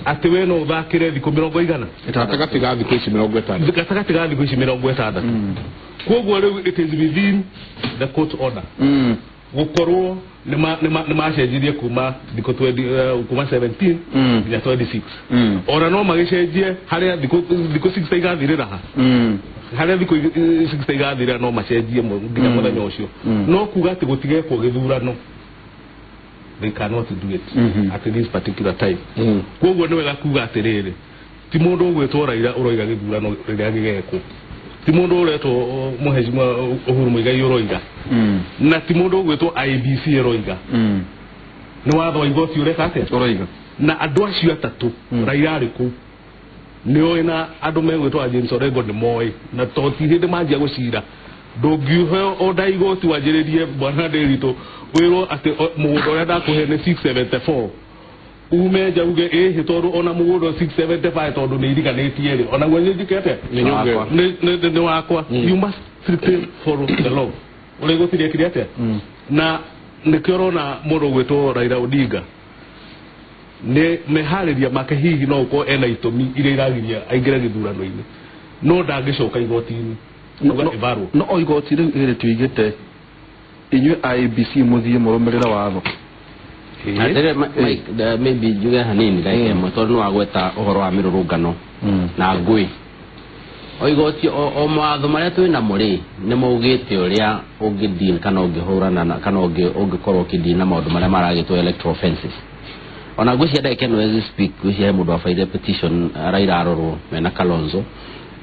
atĩ we no ũthakĩre thikũ 80 gatagatĩ ga thikũ ici 60 gatagatĩ ga thikũ ici 60. Koguo rĩu it is within the court order gũkorwo nĩ macenjirie kuma thikũ 20 kuma 17 nginya 26 ona no magĩcenjie harĩa thikũ 60 igathirĩra ha harĩa thikũ 60 igathirĩra no macenjie nginya mũthenya ũcio no kuga atĩ gũtigekwo gĩthurano they cannot do it at this particular time. Koguo nĩ wega kuga atĩrĩrĩ ti mũndũ ũgwĩtwo Raila ũroiga gĩthurano rĩrĩa gĩgekwo Ti mundu uretwo muheshimiwa Uhuru Muigai uroiga na ti mundu ugwitwo IEBC uroiga ni watho wa igoti ureka atia uroiga na andu acio atatu Raila ari kuu nioĩ na andũ megwĩtwo James Orengo nĩ moĩ na to ti hĩndĩ manjia gũcira ndũngiuheo onda igoti wanjĩrĩrie bwana Ndiritu wĩrwo atĩ mũgũnda ũrĩa ndakũhe nĩ 674 ume nja uge ĩhĩ tondũ ona mũgũnda 675 tondũ nĩ iriganĩtie rĩ onaguo nĩ njĩke atĩa nĩ wakwa. You must strictly follow the law. Ũrĩa igoti rĩekire atĩa na nĩkĩo ũrona mũndũ ũgwĩtwo Raila Odinga nĩ meharĩria make hihi no ũkorwo ena itũmi iria iragiria aingĩre gĩthurano-inĩ no ndangĩcoka igoti-inĩ no o igoti rĩu ĩrĩ tuigĩte inyuĩ IEBC mũthiĩ mũrũmĩrĩre watho. Atĩrĩ maybe njuge hanini ndagĩka ĩmwe tondũ nĩ wagweta ũhoro wa mĩrũrũngano na ngũĩ. O igoti o mawatho marĩa twĩ namo rĩ nĩ maugĩte ũrĩa ũngĩ deal kana ũngĩhũrana kana ũngĩkorwo ũkĩ deal na maũndũ marĩa maragĩtwo electoral offences. Ona ngwĩciria ndagĩka ĩno as we speak ngwĩciria he mũndũ wabaire petition Raila arorwo mena Kalonzo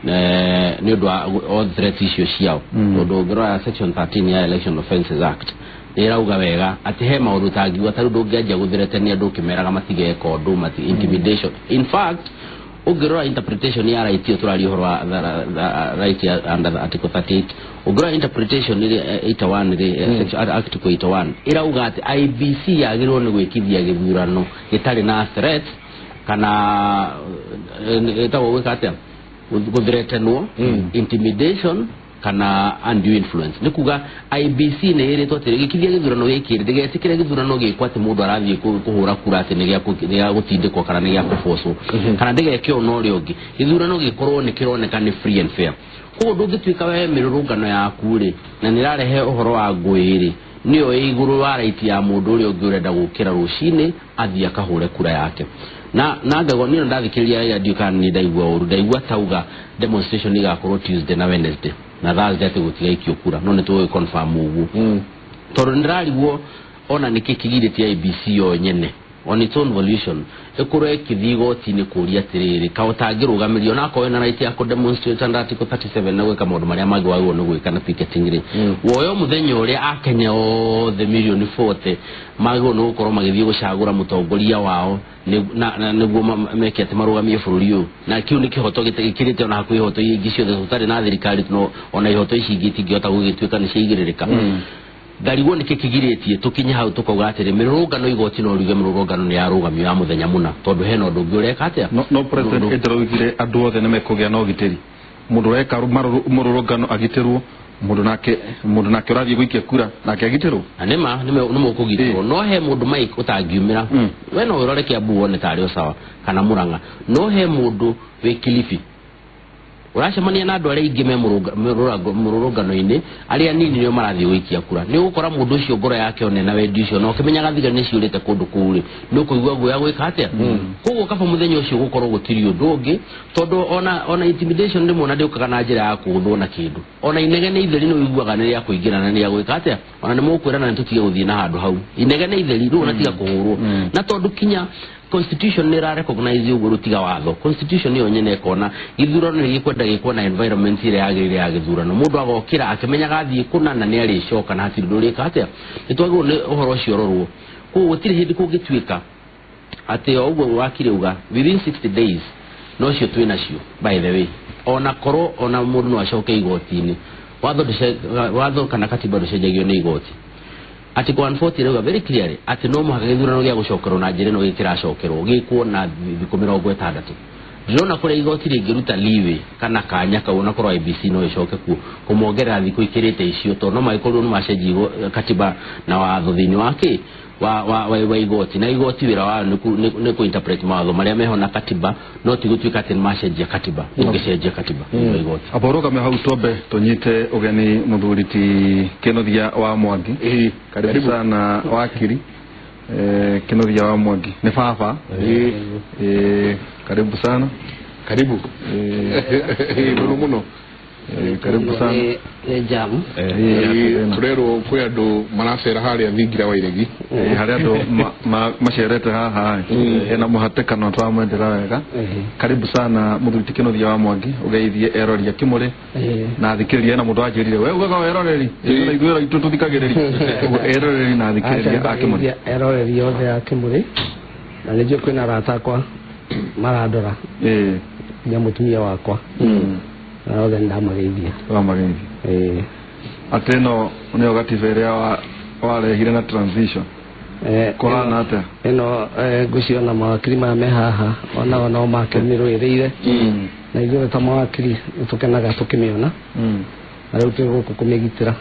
nĩ ũndũ wa all threat icio ciao tondũ ũngĩrora section 13 ya Election Offences Act nĩ ĩrauga wega atĩ he maũndũ tangiuga ta rĩu ndũngĩanjia gũthretenia andũ ũkĩmeraga matigeka ũndũ intimidation. In fact ũngĩrora interpretation ya right ĩyo tũraria ũhoro wa right under article 38 ũngĩrora interpretation ĩrĩa 81 rĩ section article 81 ĩrauga atĩ IEBC yagĩrĩirwo nĩ gwĩkithia gĩthurano gĩtarĩ na threat kana ĩtagwo gwĩka atĩa gũthretenwo intimidation kana undue influence. Nĩ kuga IEBC nĩ ĩrĩtwo atĩ gĩkithia gĩthurano gĩkĩ ndĩgetĩkĩre gĩthurano gĩkwo atĩ mũndũ arathiĩ kũhũra kura atĩ nĩ gĩa gũtindĩkwo kana nĩ gĩa kũbocwo kana ndĩgeke ũna ũrĩa ũngĩ gĩthurano gĩkorwo nĩ kĩroneka nĩ free and fair. Koguo ndũngĩtuĩka we mĩrũrũngano yaku rĩ na nĩ ĩrarehe ũhoro wa ngũĩ rĩ nĩyo ĩ igũrũ wa right ya mũndũ ũrĩa ũngĩ ũrenda gũkĩra rũcinĩ athiĩ akahũre kura yake. Na ngagwo niĩ ndathikĩrĩria Raila ndiũĩ kana nĩ ndaigua ũru ndaigua tauga demonstration igakorwo Tuesday na Wednesday na Thursday atĩ gũtigaikio kura no nĩ tũgũ confirm ũguo tondũ nĩndĩrarigwo ona nĩkĩ kĩgirĩtie IEBC yo nyene on its own volition ĩkorwo ĩkĩthiĩ igoti-inĩ kũria atĩrĩrĩ ka ũtangĩrũgamĩrio onakorwo wĩna right ya kũ demonstrate under article 37 na gwĩka maũndũ marĩa mangĩ wagĩrĩirwo nĩ gwĩka na picketing rĩ woyo mũthenya ũrĩa akenya othe mirioni 40 magĩrĩirwo nĩ gũkorwo magĩthiĩ gũcagũra mũtongoria wao nĩguo meke atĩ marũgamie bũrũri ũyũ na kĩu nĩ kĩhoto gĩkĩrĩte ona hakuhĩ ihoto ingĩ ciothe tũtarĩ na thirikari no ona ihoto ici ingĩ itingĩhota gũgĩtuĩka nĩ ciaigĩrĩrĩka. Ngarigwo nĩkĩ kĩgirĩtie tũkinye hau tũkauga atĩrĩ mĩrũrũngano igoti no riuge mĩrũrũngano nĩ yarũgamio ya mũthenya mũna tondũ hena ũndũ ũngĩ ũreka atĩa. No president ĩndĩraugire andũ othe nĩmekũgĩa na ũgitĩri mũndũ ũreka mũrũrũngano agitĩrwo mũndũ nake ũrathiĩ gũikia kura nake agitĩrwo na nĩma nĩmũkũgitĩrwo no he mũndũ Mike ũtangiumĩra we no ũrore Kiambu wone tarĩ o sawa kana Murang'a no he mũndũ wĩ Kilifi uracemania na andũ arĩa aingĩ me mũrũrũngano-inĩ arĩa nini nĩo marathiĩ gũikia kura nĩ ũgũkora mũndũ ũcio ngoro yake one na wendi ũcio na ũkĩmenyaga thigari nĩ ciũrĩte kũndũ kũu rĩ nĩ ũkũigua guoya gwĩka atĩa. Koguo kaba mũthenya ũcio gũkorwo gũtirĩ ũndũ ũngĩ tondũ ona intimidation rĩmwe ona ndĩũkaga na njĩra ya kũgũthwo na kĩndũ ona inegene itheri nĩ ũiguaga nĩ rĩa kũingĩrana nĩ rĩa gwĩka atĩa ona nĩ mũkwĩrana nĩ tũtige gũthiĩ na handũ hau inegene itheri rĩu ona tiga kũhũrwo na tondũ kinya constitution nĩ ĩra recognize ũguo rũtiga watho constitution ĩyo nyene ĩkona gĩthurano nĩ gĩkwenda gĩkwo na environment ĩrĩa yagĩrĩire ya gĩthurano mũndũ agokĩra akĩmenyaga athiĩ kũna na nĩ arĩcoka na hatirĩ ũndũ ũrĩka atĩa nĩ twagĩrĩirwo nĩ ũhoro ũcio ũrorwo. Koguo gũtirĩ hĩndĩ kũngĩtuĩka atĩ o ũguo wakire uga within 60 days no cio twĩ nacio by the way ona korwo ona mũndũ no acoke igoti-inĩ watho kana katiba ndũcenjagio nĩ igoti. Article 140 rauga very clearly atĩ no mũhaka gĩthurano gĩa gũcokerwo na njĩra ĩno gĩkĩracokerwo gĩkwo na thikũ 60 ndĩrona kũrĩa igoti rĩngĩruta leeway kana kanya kau ona korwo IEBC no ĩcoke kuo kũmongerera thikũ ikĩrĩte icio tondũ no magĩkorirwo nĩ macenjia katiba na watho thĩinĩ wa kĩ wa igoti na igoti wĩra wao nĩ kũ interpret mawatho marĩa meho na katiba no ti gũtuĩka atĩ nĩ macenjia katiba ũngĩcenjia katiba wa igoti. Amba ũrũgame hau twambe tũnyite ũgeni mũthuri ti Kĩnuthia wa Mwangi. Karibu sana wakiri Kĩnuthia wa Mwangi nĩ baba. Karibu sana. Karibu mũno mũno. Karibu sana. Nĩ jam. Turerwo kwĩ andũ maracera harĩa thingira wa iregi. Harĩa andũ macerete haha hena mũhatĩkano twamwendera wega. Karibu sana mũthuri ti Kĩnuthia wa Mwangi ũgeithie erori a Kĩmũrĩ na thikĩrĩria na mũndũ anjĩrire we ugaga eroreri na ithuĩ itũ tũthikagĩrĩria eroreri na thikĩrĩria a Kĩmũrĩ. Eroreri othe a Kĩmũrĩ na nĩ njũĩ kwĩna arata akwa marandora nginya mũtumia wakwa na othe nĩndamageithia. Wamageithia. Atĩ ĩno nĩyo gatiba ĩrĩa warehire na transition kũhana atĩa? Ĩno ngwĩciria mawakiri maya me haha onao no makĩmĩrũĩrĩire na ithuĩ ta mawakiri nĩtũkenaga tũkĩmĩona na rĩu twĩ gũkũ kũmĩgitĩra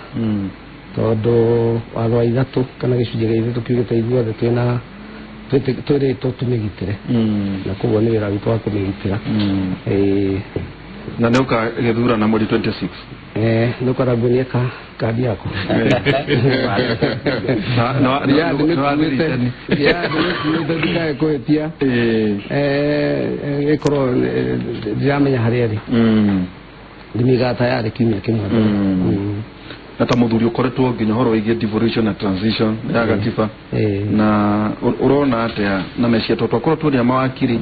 tondũ watho wa ithatũ kana gĩcunjĩ gĩa ithatũ kiugĩte ithuothe twĩna twĩrĩtwo tũmĩgitĩre na koguo nĩ wĩra witũ wa kũmĩgitĩra. Na nĩ ũkagĩthurana mweri 26? Nĩ ũkarangunia kandi yaku. Ndĩmĩkuĩte ndikae kũhĩtia ĩkorwo ndiramenya harĩa ĩrĩ ndĩmĩigaga tayarĩ kiumia kĩmwe. Na ta mũthuri ũkoretwo nginya ũhoro wĩgiĩ devolution na transition ya gatiba na ũrona atĩa na meciria tondũ twakorwo tuonia mawakiri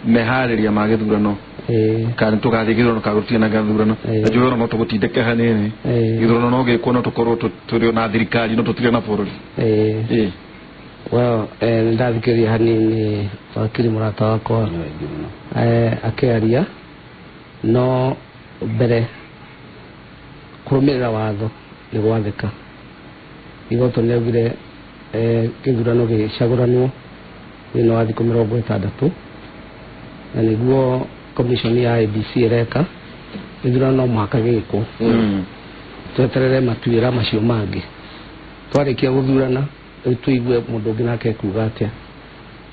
meharĩria ma gĩthurano kana tũgathiĩ gĩthurano kana gũtirĩ na gĩthurano na njũĩ ona no tũgũtindĩke hanini gĩthurano no gĩkwo no tũkorwo tũrĩ na thirikari no tũtirĩ na bũrũri. Well, nĩndathikĩrĩria hanini wakiri mũrata wakwa akĩaria no mbere kũrũmĩrĩra watho nĩ gwathĩka. Igoto nĩaugire gĩthurano gĩcagũranwo thĩinĩ wa thikũ 60 na nĩguo commission ya IEBC ĩreka gĩthurano no mũhaka gĩkwo tweterere matuĩra macio mangĩ twarĩkia gũthurana rĩu tũigue mũndũ ũngĩ nake ekuga atĩa.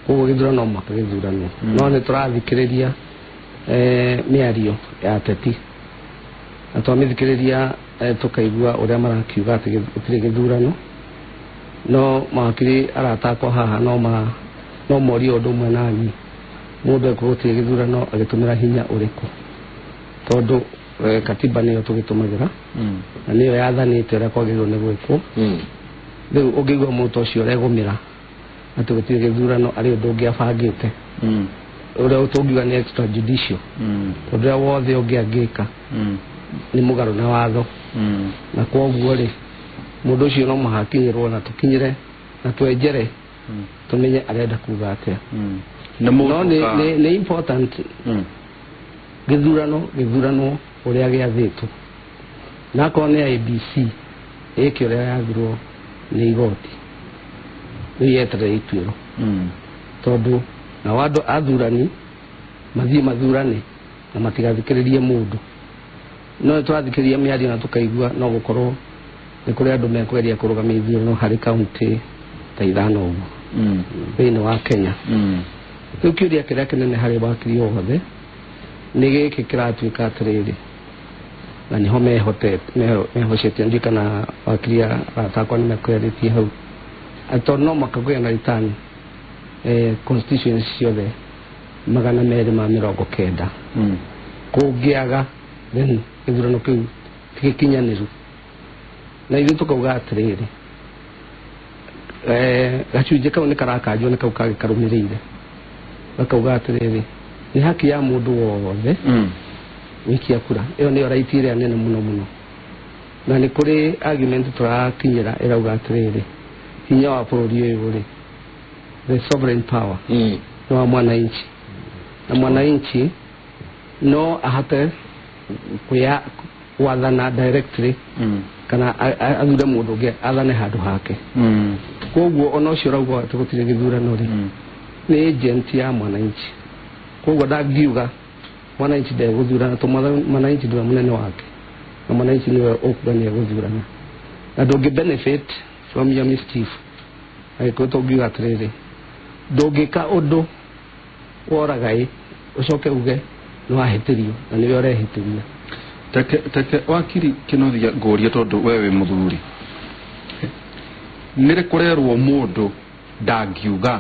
Koguo gĩthurano no mũhaka gĩthuranwo no nĩ tũrathikĩrĩria mĩario ya ateti na twamĩthikĩrĩria tũkaigua ũrĩa marakiuga atĩ gũtirĩ gĩthurano no mawakiri arata akwa haha no morie ũndũ ũmwe naniĩ mũndũ ekũgũtirĩ gĩthurano agĩtũmĩra hinya ũrĩkũ tondũ katiba nĩyo tũgĩtũmagĩra na nĩyo yathanĩte ũrĩa kwagĩrĩirwo nĩ gwĩkwo. Rĩu ũngĩigua mũndũ ũcio ũregũmĩra atĩ gũtirĩ gĩthurano arĩ ũndũ ũngĩ abangĩte ũrĩa tũngiuga nĩ extrajudicial tondũ ũrĩa wothe ũngĩ angĩka nĩ mũgarũ na watho na kwoguo rĩ mũndũ ũcio no mũhaka akinyĩrwo na tũkinyĩre na twenjere tũmenye arenda kuga atĩa. No nĩ important gĩthurano gĩthuranwo ũrĩa gĩathĩtwo na akorwo nĩ IEBC ĩke ũrĩa yathirwo nĩ igoti rĩu yeterere ituĩro tondũ nao andũ athurani mathiĩ mathurane na matigathikĩrĩrie mũndũ. No twathikĩrĩria mĩario na tũkaigua no gũkorwo nĩ kũrĩ andũ mekũgeria kũrũgamia ithurano harĩ kaũntĩ ta 5 ũguo thĩinĩ wa Kenya. Rĩu kĩũria kĩrĩa kĩnene harĩ wakiri othe nĩ gĩkĩ kĩratuĩka atĩrĩrĩ na nĩho mehocete ndiũĩ kana wakiri arata akwa nĩmekwerĩtie hau atĩ tondũ no mũhaka kũgĩa na return constituency ciothe 290 kũngĩaga then gĩthurano kĩu ti gĩkinyanĩru. Na ithuĩ tũkauga atĩrĩrĩ gacunjĩ kau nĩ karakanjwo nĩ kau kangĩ karũmĩrĩire gakauga atĩrĩrĩ nĩ haki ya mũndũ wothe gũikia kura. Ĩyo nĩyo right ĩrĩa nene mũno mũno na nĩ kũrĩ argument tũrakinyĩra ĩrauga atĩrĩrĩ hinya wa bũrũri ũyũ rĩ the sovereign power nĩ wa mwananchi na mwananchi no ahote gwathana directly kana athure mũndũ ũngĩ athane handũ hake. Koguo ona ũcio ũrauga atĩ gũtirĩ gĩthurano rĩ nĩ agent ya mwananchi koguo ndangiuga mwananchi ndegũthurana tondũ mwananchi nĩwe mũnene wake na mwananchi nĩwe ũkuga nĩ egũthurana na ndũngĩ benefit from your mischief. Angĩkorwo tũngiuga atĩrĩrĩ ndũngĩka ũndũ woragai ũcoke uge nĩ wahĩtĩrio na nĩwe ũrehĩtĩria. Teke wakiri Kĩnuthia ngũrie tondũ we wĩ mũthuri nĩ kũrerwo mũndũ ndangiuga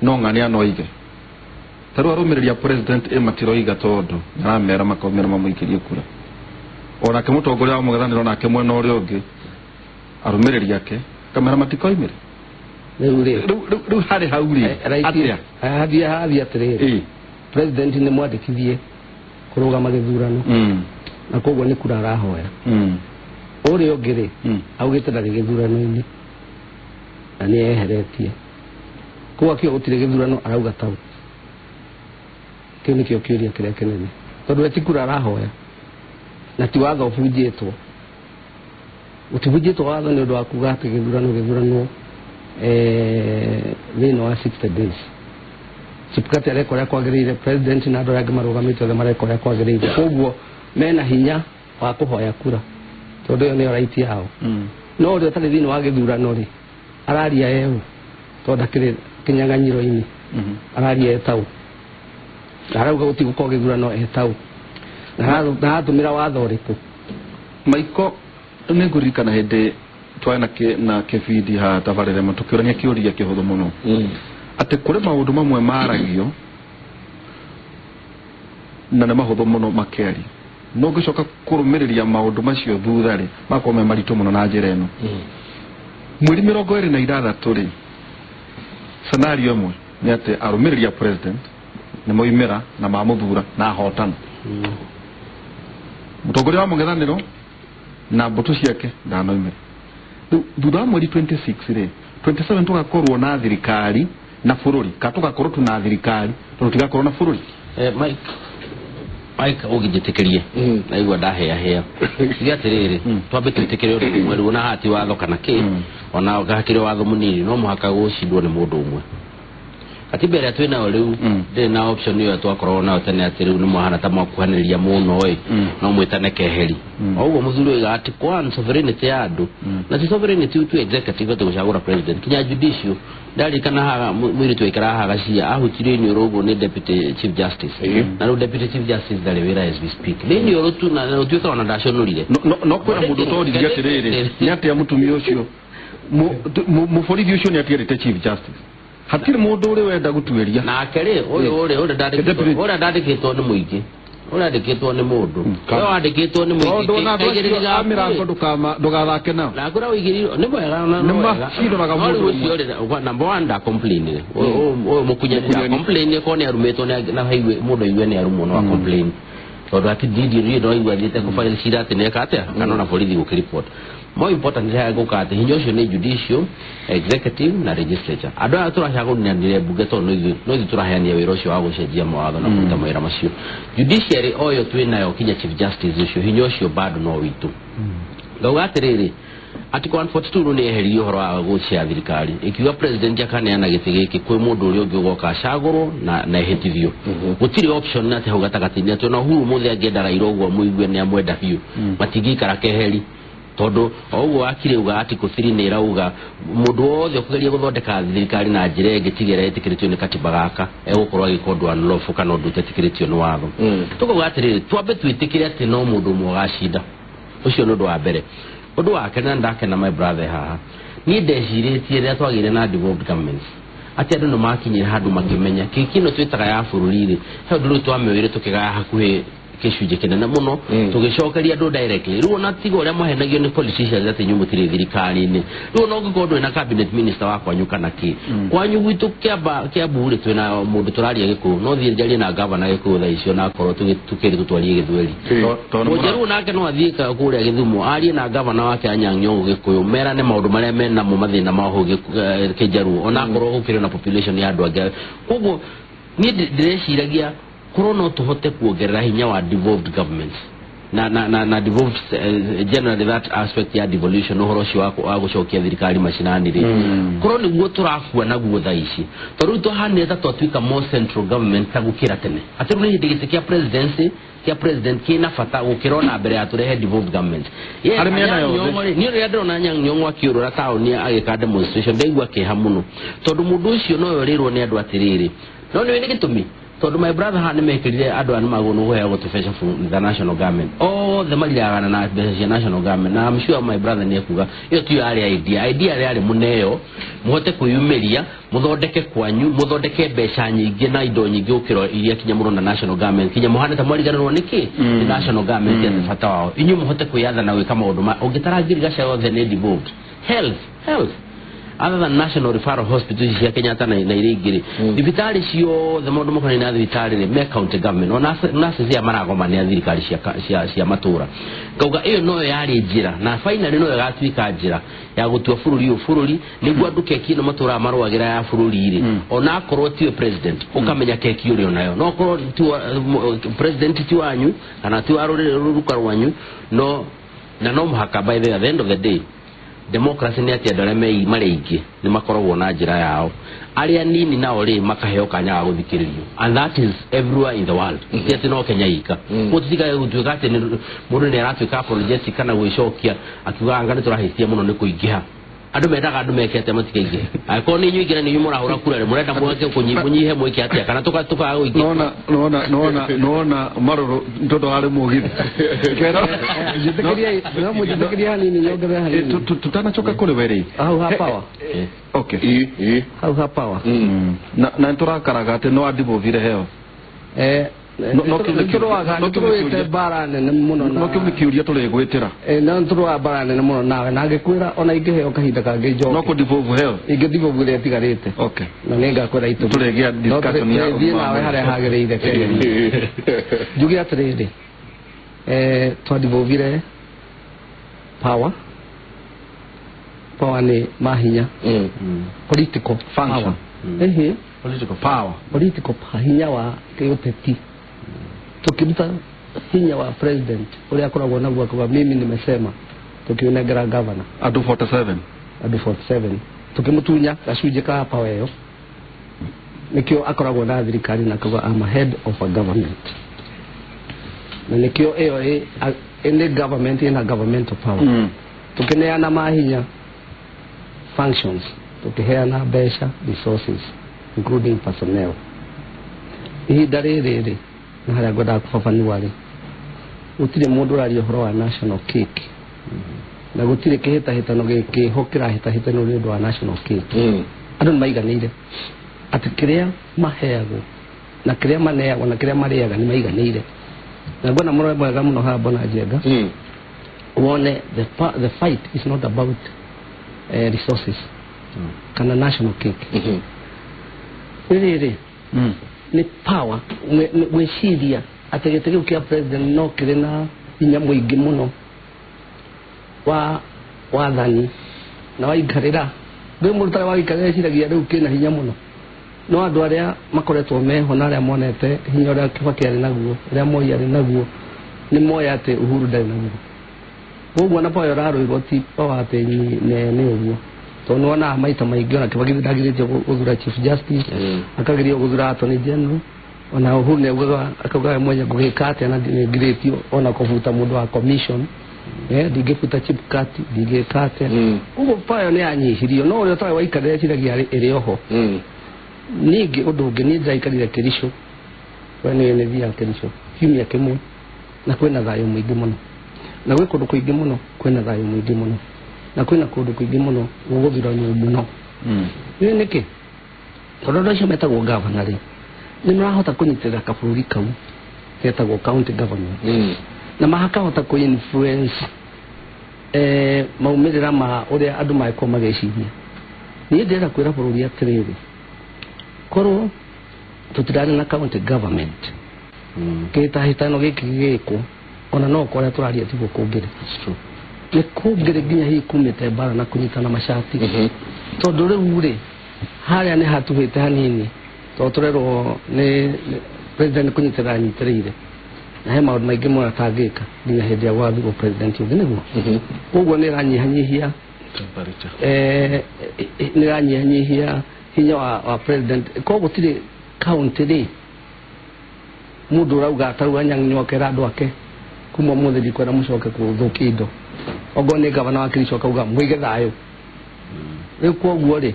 no ng'ania no ige ta rĩu arũmĩrĩri a president ĩ matiroiga tondũ aramera makomera mamũikĩrie kura Onake mũtongoria wa mũng'ethanĩro nake mwena ũrĩa ũngĩ arũmĩrĩri ake kamera matikoimĩre. Rĩu rĩ rĩu harĩ hau rĩ atĩa hathiĩ hathiĩ atĩrĩrĩ, president nĩ mwandĩkithie kũrũgama gĩthurano na koguo nĩ kura arahoya. Ũrĩa ũngĩ rĩ augĩte ndarĩ gĩthurano-inĩ na nĩ eheretie, koguo akiuga gũtirĩ gĩthurano arauga tau. Kĩu nĩkĩo kĩũria kĩrĩa kĩnene, tondũ we ti kura arahoya na ti watho ũbunjĩtwo. Gũtibunjĩtwo watho nĩ ũndũ wa kuga atĩ gĩthurano gĩthuranwo thĩinĩ wa 60 days. Chebukati areka ũrĩa kwagĩrĩire, president na andũ arĩa angĩ marũgamĩte othe mareka ũrĩa kwagĩrĩire, koguo mena hinya wa kũhoya kura tondũ ĩyo nĩyo right yao. No ũrĩa ũtarĩ thĩinĩ wa gĩthurano rĩ araria eũ, tondũ ndakĩrĩ kĩnyang'anyĩro-inĩ, araria etau na arauga gũtigũkorwo gĩthurano etau na aratũmĩra watho ũrĩkũ? Maiko nĩ ngũririkana hĩndĩ twarĩ na kĩbindi ha tabarĩra ĩmwe tũkĩũrania kĩũria kĩhũthũ mũno atĩ kũrĩ maũndũ mamwe maragio na nĩ mahũthũ mũno makĩaria, no ũngĩcoka kũrũmĩrĩria maũndũ macio thutha rĩ makorwo me maritũ mũno na njĩra ĩno. Mweri 26 rĩ scenario ĩmwe nĩ atĩ arũmĩrĩri a president nĩ moimĩra na mamũthura na ahotana. Mũtongoria wa mũng'ethanĩro na mbũtũ ciake ndanoimĩra. Rĩu thutha wa mweri 26 rĩ 27 tũgakorwo na thirikari na bũrũri, ka tũgakorwo tuna thirikari tondũ tũtigakorwo na bũrũri. Mike ũngĩnjĩtĩkĩrie naigua ndahĩahĩa tiga atĩrĩrĩ, twambe twĩtĩkĩre ũndũ ũmwe rĩu, ona hati watho kana kĩ, ona hakĩrĩ watho mũnini no mũhaka gũcindwo nĩ mũndũ ũmwe. Katiba ĩrĩa twĩ nayo rĩu ndĩrĩ na option ĩyo twakoragwo nayo tene atĩ rĩu nĩ mwahana ta mwakuhanĩrĩria mũno ĩ no mwĩtane keheri. O ũguo mũthuri oigaga atĩ one sovereignty ya andũ na ti sovereignty tu executive atĩ gũcagũra president kinya judicial. Ndarikana haha mũirĩtu waikaraga haha Gacia ahutirio iniũrũ ũguo nĩ deputy chief justice, na rĩu deputy chief justice ndarĩ wĩra as we speak. Nĩ iniũrũ tu na ũtuĩka ona ndaconũrire. No kwĩna mũndũ ũtoririe atĩrĩrĩ nĩ atĩa mũtumia ũcio mũborithi ũcio nĩ atiarĩte chief justice, hatirĩ mũndũ ũrĩ wenda gũtuĩria nake rĩ ũyũ ũrĩa ndandĩkĩtwo nĩ mũingĩ, ũrĩa andĩkĩtwo nĩ mũndũ ũyũ andĩkĩtwo nĩ mũingĩ. Tondũ ona andũ acio a mĩrango ndũgathake nao na kũrĩa ũigĩrĩirwo nĩ mwega na nĩ macindoraga mũndũ ũcio rĩ number one nda complainire ũyũ mũkunyani nda complainire korwo nĩ arumĩtwo na haigue mũndũ aigue nĩ arumwo no complain tondũ ati ndindi rĩ no aigua athiĩte kũfile cira atĩ nĩeka atĩa kana ona borithi gũkĩripot. More important nĩ gũka atĩ hinya ũcio nĩ judicial, executive na legislature. Andũ aya tũracagũranire mbunge tondũ no ithuĩ tũraheanire wĩra ũcio wa gũcenjia mawatho na kũruta mawĩra macio. Judiciary oyo twĩ nayo kinya chief justice ũcio hinya ũcio bado no witũ. Ngauga atĩrĩrĩ, Article 142 rĩu nĩ yeheririe ũhoro wa gũcia thirikari ĩkiuga president akaneana gĩtĩ gĩkĩ kwĩ mũndũ ũrĩa ũngĩ ũgoka acagũrwo na ehĩtithio. Gũtirĩ option atĩ hau gatagatĩ-inĩ atĩ ona Uhuru mũthĩ angĩenda Raila ũguo mũigue nĩ amwenda biũ matingĩikara keheri, tondũ o ũguo wakiri uga Article 3 nĩ ĩrauga mũndũ wothe ũkũgeria gũthondeka thirikari na njĩra ĩngĩ tiga ĩrĩa ĩtĩkĩrĩtio nĩ katiba gaka egũkorwo agĩka ũndũ unlawful kana ũndũ ũtetĩkĩrĩtio nĩ watho. Tũkauga atĩrĩrĩ, twambe twĩtĩkĩre atĩ no mũndũ ũmwe ũgacinda, ũcio nĩ ũndũ wa mbere. Ũndũ wa kerĩ na ndakena my brother haha, niĩ ndecirĩtie rĩrĩa twagĩire na devolved governments atĩ andũ nĩ makinyire handũ makĩmenya kĩki ĩno twĩtaga ya bũrũri rĩ he ũndũ rĩu twamĩoire tũkĩgaya hakuhĩ gĩcunjĩ kĩnene mũno tũgĩcokeria andũ directly. Rĩu ona tiga ũrĩa mahenagio nĩ politicians atĩ inyuĩ mũtirĩ thirikari-inĩ, rĩu ona ũngĩkorwo ndũrĩ na cabinet minister wa kwanyu kana kĩ kwanyu gwitũ Kĩambu rĩ twĩna mũndũ tũraria Gĩkũyũ, no thiĩ njarie na gavana Gĩkũyũ thaa icio na akorwo tũkĩrĩ tũtwarie Gĩthweri. Mũnjaruo nake no athiĩ kũrĩa Gĩthumo arie na gavana wake Anyang' Nyong'o Gĩkũyũ merane maũndũ marĩa menamo mathĩna mao hau Kĩnjaruo ona akorwo gũkĩrĩ na population ya andũ angĩ. Koguo niĩ ndĩreciragia korwo no tũhote kuongerera hinya wa devolved governments na devolved generally that aspect ya devolution ũhoro ũcio wa gũcokia thirikari macinani rĩ korwo nĩguo tũrakua naguo thaa ici, tondũ rĩu twahanire ta twatuĩka more central government ta gũkĩra tene atĩ rĩu nĩ hĩndĩ gĩtĩ kĩa presidency kĩa president kĩna bata gũkĩra ona mbere ya tũrehe devolved government. Harĩ mĩena yothe. Niĩ rĩrĩa ndĩrona Anyang' Nyong'o akĩũrũra taũni agĩka demonstration ndaigua kĩeha mũno tondũ mũndũ ũcio no yorĩrwo nĩ andũ atĩrĩrĩ no nĩũĩ nĩ gĩtũmi Tondu my brother ha nĩ mekĩrire andũ aya nĩ magwo nĩ kũheagwo tũbeca from the national government. Othe mariragana na mbeca cia national government. Na I'm sure my brother nĩ ekuga ĩyo tiyo yarĩ idea. Idea yarĩ mũneo mũhote kwĩyumĩria, mũthondeke kwanyu, mũthondeke mbeca nyingĩ na indo nyingĩ gũkĩra iria kinya mũrona national government. Kinya mũhane ta mwariganĩrwo nĩkĩ? Nĩ national government ya bata wao. Inyuĩ mũhote kwĩyatha na gwĩka maũndũ ma ũngĩtara ngirigaca yothe nĩ devolved. Health other than national referral hospitals cia Kenyatta na iria ingĩ rĩ, thibitarĩ ciothe maũndũ makonainie na thibitarĩ rĩ me county government. Ona nurses aya maragoma nĩ a thirikari cia matũra. Ngauga ĩyo noyo yarĩ njĩra na finally noyo ĩgatuĩka njĩra ya gũtua bũrũri ũyũ bũrũri nĩguo andũ keki ĩno matũraga marũagĩra ya bũrũri rĩ, ona akorwo tiwe president ũkamenya keki ũrĩ onayo, no akorwo president ti wanyu kana ti wa rũruka rwanyu, no na no mũhaka by the end of the day democracy nĩ atĩ andũ arĩa marĩ aingĩ nĩ makoragwo na njĩra yao, arĩa nini nao rĩ makaheo kanya ga gũthikĩrĩrio, and that is everywhere in the world. Ti atĩ no Kenya ika. Koguo tũtikage gũtuĩka atĩ mũndũ nĩ aratuĩka apologetic kana gwĩcokia akiuga anga nĩ tũrahĩtia mũno nĩ kũingĩha. Andũ mendaga andũ meke atĩa matikaingĩhe. Angĩkorwo nĩ inyuĩ ingĩ na nĩ inyuĩ mũrahũra kura rĩ, mũrenda mwake mũnyihe mwĩke atĩa kana tũkaga kũingĩha. Nona marũrũ tondũ harĩ mũgithi. Njĩtĩkĩria hanini nyongerere hanini. Tutanacoka kũrĩ we rĩ. Hau ha power. Okay. Hau ha power. Na nĩtũrakaraga atĩ no andivolvire heo. Nĩtũrũĩte mbara nene mũno na no kĩu nĩ kĩũria tũrĩgwĩtĩra. No nĩtũrũaga mbara nene mũno nawe na ngĩkwĩra ona ingĩheo kahinda kangĩ njoke. No kũdevolve heo. Ingĩdevolve ĩrĩa ĩtigarĩte. Okay. Na nĩngakwĩra itũmi. Tũrĩgĩa discussion ya thiĩ nawe harĩa hagĩrĩire. Njuge atĩrĩrĩ, twadevolvire power. Power nĩ mahinya. Political function. Political power. Political hinya wa kĩũteti. Tukiruta hinya wa president uria akoragwo naguo akauga mimi nimesema, tukiunengera governor andũ 47, andũ 47 tukimutunya gacunjĩ ka power ĩyo, nikio akoragwo na thirikari na akauga I'm a head of a government, na nikio ĩyo ĩ government ĩna governmental power. Tukineana mahinya functions, tukiheana mbeca resources including personnel. Ihinda rĩrĩ rĩ na harĩa ngwendaga kũbabanua rĩ, gũtirĩ mũndũ ũraria ũhoro wa national cake, na gũtirĩ kĩhĩtahĩtano gĩkĩho kĩrahĩtahĩtanwo nĩ ũndũ wa national cake. Andũ nĩ maiganĩire atĩ kĩrĩa maheagwo na kĩrĩa maneagwo na kĩrĩa marĩaga nĩ maiganĩire. Na nguona mũrore mwega mũno haha Bona Njenga, wone the fight is not about resources kana national cake. Rĩrĩ nĩ power gwĩciria atĩ gĩtĩ kĩu kĩa president no kĩrĩ na hinya mũingĩ mũno wa wathani na waikarĩra rĩu mũndũ ũtarĩ waikarĩra eciragia rĩu kĩna hinya mũno, no andũ arĩa makoretwo meho na arĩa monete hinya ũrĩa Kibaki arĩ naguo, ũrĩa Moi arĩ naguo, nĩ moĩ atĩ Uhuru ndarĩ naguo. Koguo na power ĩrarũirwo ti power atĩ nĩ ũguo, tondũ nĩwonaga maita maingĩ ona Kibaki ndagirĩtio gũthura Chief Justice, akagirio gũthura Attorney General, ona Uhuru nĩaugaga akauga we mwenye ngũgĩka atĩa na nĩngirĩtio ona kũbuta mũndũ wa commission, ndingĩbuta Chebukati, ndingĩka atĩa. Koguo power nĩ yanyihirio, no ũrĩa ũtarĩ waikarĩra eciragia ĩrĩ oho. Ningĩ ũndũ ũngĩ, niĩ ndĩraikarire Kericho, we nĩũĩ nĩ thiaga Kericho kiumia kĩmwe, na kwĩna thayũ mũingĩ mũno, na gwĩ kũndũ kũingĩ mũno kwĩna thayũ mũingĩ mũno, na kwĩna kũndũ kũingĩ mũno gũgũthuranwo mũno. Nĩ nĩkĩ? Tondũ andũ acio metagwo governor rĩ, nĩ marahota kũnyitĩrĩra kabũrũri kau getagwo county government, na makahota kũ influence maumĩrĩra ma ũrĩa andũ mangĩkorwo magĩciria. Niĩ ndĩrenda kwĩra bũrũri atĩrĩrĩ, korwo tũtirarĩ na county government, kĩhĩtahĩtano gĩkĩ gĩgĩkwo, ona no kũrĩa tũraria tiguo kũngĩrĩ. Nĩ kũngĩrĩ nginya hihi kumĩte mbara na kũnyitana macati, tondũ rĩu rĩ harĩa nĩ hatuhĩte hanini, tondũ tũrerwo nĩ president kũnyitĩrĩra anyitĩrĩire, na he maũndũ maingĩ mũno atangĩka nginya hĩndĩ ya gwathurwo president ũngĩ nĩguo. Koguo nĩ ĩranyihanyihia nĩ ĩranyihanyihia hinya wa president. Koguo gũtirĩ county rĩ mũndũ ũrauga tarĩu Anyang' Nyong'o akera andũ ake kuma ũmũthĩ ndikwenda mũcoke kũthũkia indo, okorwo nĩ gavana wa Kericho akauga mũige thayũ. Rĩu koguo rĩ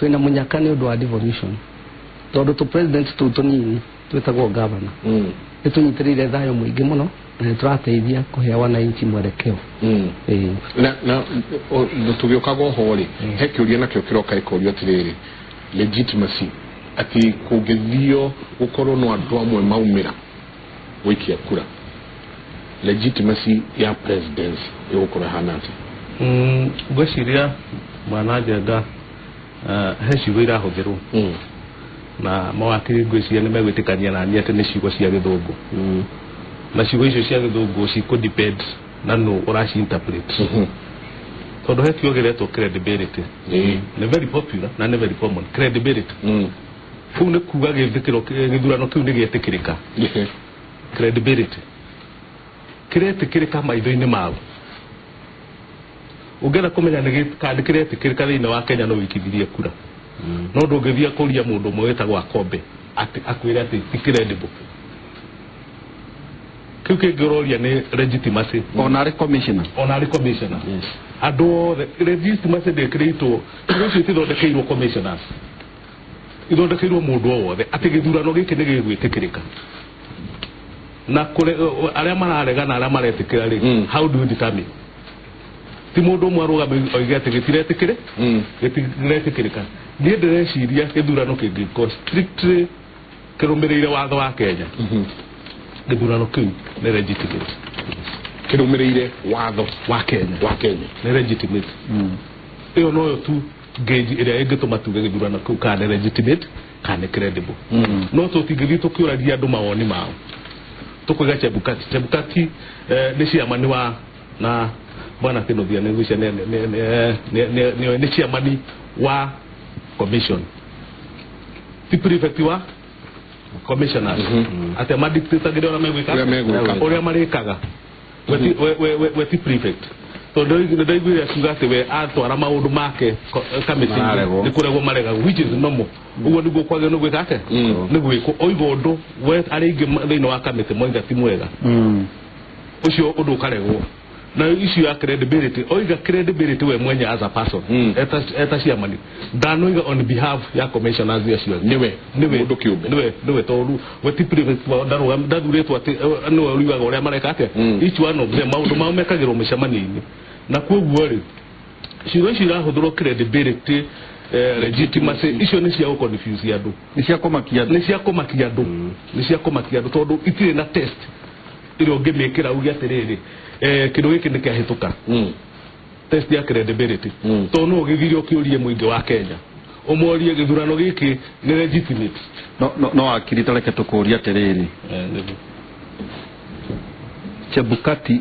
twĩna mũnyaka nĩ ũndũ wa devolution, tondũ tũ president tũu tũnini twĩtagwo gavana nĩ tũnyitĩrĩire thayũ mũingĩ mũno na nĩ tũrateithia kũhe wananchi mwerekeo. Na tũgĩũkaga oho rĩ, he kĩũria nakĩo kĩroka ĩkorio atĩrĩrĩ, legitimacy atĩ kũngĩthio gũkorwo no andũ amwe maumĩra gũikia kura, legitimacy ya presidency ĩgũkorwo ĩhana atĩa? Ngwĩciria mwana Njenga, he ciugo irahũthĩrwo na mawakiri ngwĩciria nĩ megwĩtĩkania na niĩ atĩ nĩ ciugo cia gĩthũngũ, na ciugo icio cia gĩthũngũ cikũ depend na nũ ũraci interpret, tondũ he kiugo gĩretwo credibility, nĩ very popular na nĩ very common. Credibility kũu nĩ kuga gĩthurano kĩu nĩ gĩetĩkĩrĩka. Credibility kĩretĩkĩrĩka maitho-inĩ mau. Ũngĩenda kũmenya nĩ kana kĩretĩkĩrĩka thĩinĩ wa Kenya no wĩkithirie kura, no ndũngĩthiĩ kũria mũndũ ũmwe wĩtagwo Akombe atĩ akwĩre atĩ ti credible. Kĩu kĩngĩ ũroria nĩ legitimacy. Ona arĩ commissioner. Ona arĩ commissioner. Andũ othe legitimacy ndĩkĩrĩtwo, ciugo icio itithondekeirwo commissioners, ithondekeirwo mũndũ o wothe atĩ gĩthurano gĩkĩ nĩ gĩgwĩtĩkĩrĩka. Na arĩa mararega na arĩa maretĩkĩra rĩ, how do you determine? Ti mũndũ ũmwe arũgame oige atĩ gĩtiretĩkĩrĩ gĩtiretĩkĩrĩka. Niĩ ndĩreciria gĩthurano kĩngĩkorwo strictly kĩrũmĩrĩire watho wa Kenya, gĩthurano kĩu nĩ legitimate. Kĩrũmĩrĩire watho wa Kenya, wa Kenya nĩ legitimate. Ĩyo noyo tu gauge ĩrĩa ĩngĩtũma tuge gĩthurano kĩu kana nĩ legitimate kana nĩ credible. No tũtingĩthiĩ tũkĩũragia andũ mawoni mao. Tũkũiga Chebukati nĩ chairman wa na bwana Kĩnuthia nĩ ngwĩciria nĩ chairman wa commission, ti prefect wa commissioners atĩ madictatagĩra ũrĩa megwĩka, ũrĩa marĩkaga. We ti prefect, tondũ nĩndaiguire akiuga atĩ we atwara maũndũ make kamĩtĩ nĩ kũregwo maregagwo, which is normal. Ũguo nĩguo kwagĩrĩirwo nĩ gwĩka atĩa, nĩ gwĩkwo. Oiga ũndũ we arĩa aingĩ thĩinĩ wa kamĩtĩ moiga ti mwega, ũcio ũndũ ũkaregwo. Na issue ya credibility, oiga credibility we mwenye as a person eta chairman, ndanoiga on behalf ya commissioners acio angĩ. Nĩwe mũndũ kĩũmbe, nĩwe tondũ we ti prefect wao, ndathurĩtwo atĩ nĩwe ũriugaga ũrĩa mareka atĩa. Each one of them maũndũ mao mekagĩrwo mĩcemanio-inĩ. Na koguo rĩ, ciugo icio irahũthĩrwo credibility, legitimacy, icio nĩ cia gũconfuse andũ, nĩ cia kũmakia andũ, nĩ cia kũmakia andũ, nĩ cia kũmakia andũ, tondũ itirĩ na test ĩrĩa ũngĩmĩkĩra uge atĩrĩrĩ, kĩndũ gĩkĩ nĩ kĩahĩtũka. Test ya credibility, tondũ no ũgĩthire ũkĩũrie mũingĩ wa Kenya ũmorie gĩthurano gĩkĩ nĩ legitimate. No wakiri ta reke tũkũrie atĩrĩrĩ, Chebukati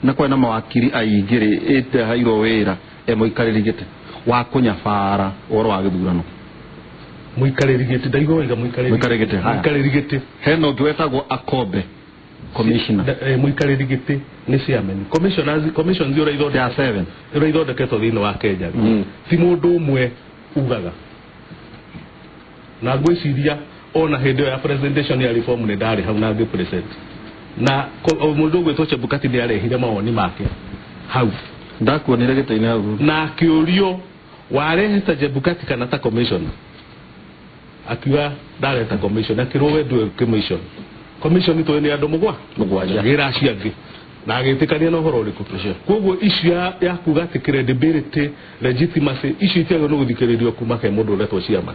na kwĩna mawakiri aingĩ rĩ ĩtehairwo wĩra e mũikarĩri gĩtĩ wa kũnyabara ũhoro wa gĩthurano. Mũikarĩri gĩtĩ, ndaigua wega, mũikarĩri gĩtĩ, mũikarĩri gĩtĩ. Hena ũngĩ wetagwo Akombe commissioner. Mũikarĩri gĩtĩ nĩ chairman. Commissioners, commissions ũrĩa ithondeketwo thĩinĩ wa Kenya ti mũndũ ũmwe ugaga. Na ngwĩciria ona hĩndĩ ĩyo ya presentation ya reform nĩ ndarĩ hau na ngĩ present, na mũndũ ũgwĩtwo Chebukati nĩ arehire mawoni make hau. Ndakuonire gĩtĩ-inĩ hau. Na akĩũrio warehe ta Chebukati kana ta commissioner, akiuga ndareta commissioner, akĩrwo we ndũĩ commission. Commission itũ nĩ andũ mũgwanja gĩra acio angĩ, na agĩtĩkania na ũhoro ũrĩkũ. Koguo issue ya kuga atĩ credibility, legitimacy, icio itiagĩrĩirwo nĩ gũthikĩrĩrio kuma he mũndũ ũretwo chairman.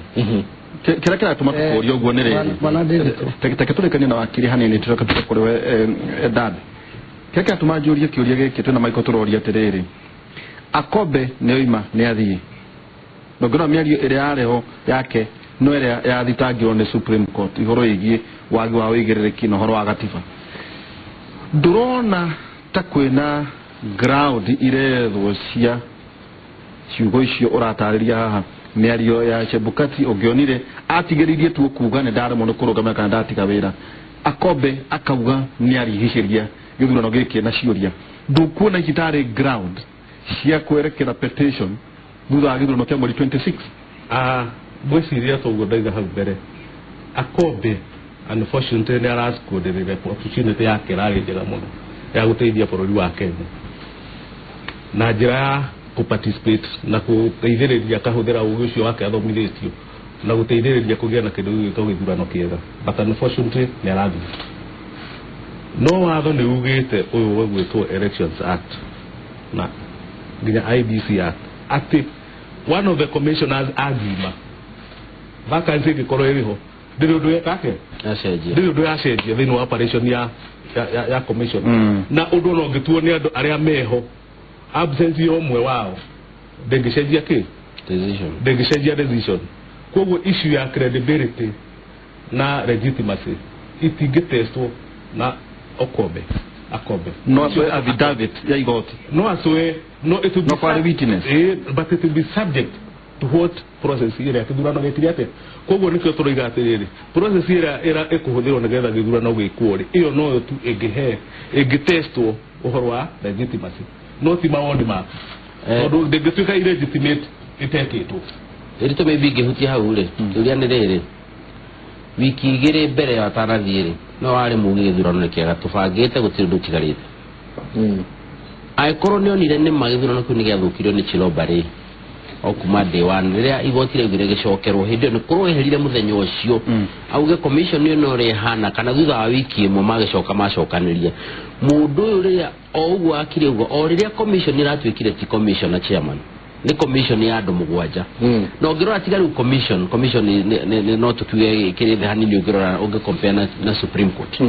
Kĩrĩa kĩratũma tũkũrie ũguo nĩ rĩrĩ, reke tũrĩkanie na wakiri hanini tũcoke tũke kũrĩ we Dad. Kĩrĩa kĩratũma njũrie kĩũria gĩkĩ twĩna Michael tũroria atĩrĩrĩ, Akombe nĩ oima nĩ athiĩ, na ũngĩrora mĩario ĩrĩa yarĩ ho yake no ĩrĩa yathitangirwo nĩ Supreme Court igũrũ ĩgiĩ wagi wa ũigĩrĩrĩki na ũhoro wa gatiba, ndũrona ta kwĩna ground irethwo cia ciugo icio ũratarĩria haha? Mĩario ya Chebukati ũngĩonire atigĩrĩirie tu kuga nĩ ndaremwo nĩ kũrũgamĩra kana ndatiga wĩra, Akombe akauga nĩ arigicĩria gĩthurano gĩkĩ na ciũria. Ndũkuona ici tarĩ ground cia kwerekera petition thutha wa gĩthurano kĩa mweri 26? Ngwĩciria toguo ndaiga hau mbere, Akombe unfortunately nĩ arasquanderire opportunity yake ĩrarĩ njega mũno ya gũteithia bũrũri wa Kenya na njĩra ya kũ participate na gũteithĩrĩria akahũthĩra ũgĩ ũcio wake athomithĩtio Na gũteithĩrĩria kũgĩa na kĩndũ gĩgwĩtwo gĩthurano kĩega, but unfortunately nĩ arathiĩ. No watho nĩ ugĩte ũyũ wĩgwĩtwo Elections Act na nginya IBC Act atĩ one of the commissioners angiuma, vacancy ĩngĩkorwo ĩrĩho, ndĩrĩ ũndũ yekake, ndĩrĩ ũndũ yacenjia thĩinĩ wa operation ya commission. Na ũndũ ona ũngĩtuo nĩ andũ arĩa meho, absence ya ũmwe wao ndĩngĩcenjia kĩ, ndĩngĩcenjia decision. Koguo issue ya credibility na legitimacy itingĩtestwo na Okombe. Akombe no acoe affidavit ya igoti, no acoe, no it will be no kwarĩ witness. But it will be subject to what process ĩrĩa kĩthurano gĩkire atĩa. Koguo nĩkĩo tũroiga atĩrĩrĩ, process ĩrĩa ĩkũhũthĩrwo nĩgetha gĩthurano gĩkwo rĩ, ĩyo noyo tu ĩngĩhe ĩngĩtestwo ũhoro wa legitimacy, no ti mawoni maku, tondũ ndĩngĩtuĩka illegitimate ĩtekĩtwo. Ĩritũ maybe ingĩhutia hau rĩ, kĩũria nĩ rĩrĩ, wiki igĩrĩ mbere ya atanathiĩ rĩ, no warĩ mugi gĩthurano nĩ kĩega tũbangĩte gũtirĩ ũndũ ũtigarĩte. Angĩkorwo nĩ onire nĩma gĩthurano kĩu nĩ gĩathũkirio nĩ Chiloba rĩ, o kuma day one rĩrĩa igoti rĩaugire gĩcokerwo, hĩndĩ ĩyo nĩ korwo eherire mũthenya ũcio, auge commission ĩyo no ũrĩa ĩhana, kana thutha wa wiki ĩmwe magĩcoka macokanĩria mũndũ ũyũ rĩrĩa o ũguo akire ũguo, o rĩrĩa commission ĩratuĩkire ti commission na chairman, nĩ commission ya andũ 7. Na ũngĩrora tiga rĩu commission no tũkiuge kĩrĩ thĩ hanini ũngĩrora ũngĩ compare na Supreme Court.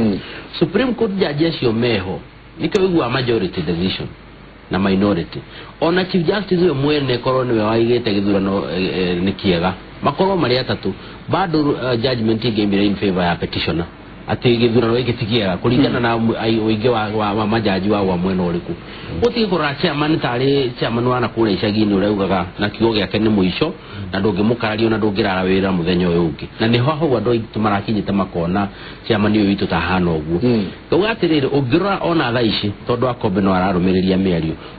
Supreme Court jaji acio meho nĩkĩo ũiguaga majority decision na minority. Ona Chief Justice ũyũ mwene korwo nĩwe waigĩte gĩthurano nĩ kĩega, makorwo marĩ atatũ, bado judgment ĩngĩaumire in favor ya petitioner atĩ gĩthurano gĩkĩ ti kĩega kũringana na ũingĩ wa majaji wa mwena ũrĩkũ. Gũtige kũrora chairman tarĩ chairman wa nakũrĩa icagi-inĩ ũrĩa ugaga na kiugo gĩake nĩ mũico na ndũngĩmũkararia na ndũngĩrara wĩra mũthenya ũyũ ũngĩ. Na nĩho hau andũ aitũ marakinyĩte makona chairman ũyũ witũ tahana ũguo. Ngauga atĩrĩrĩ, ũngĩrora ona thaa ici tondũ Akombe no ararũmĩrĩria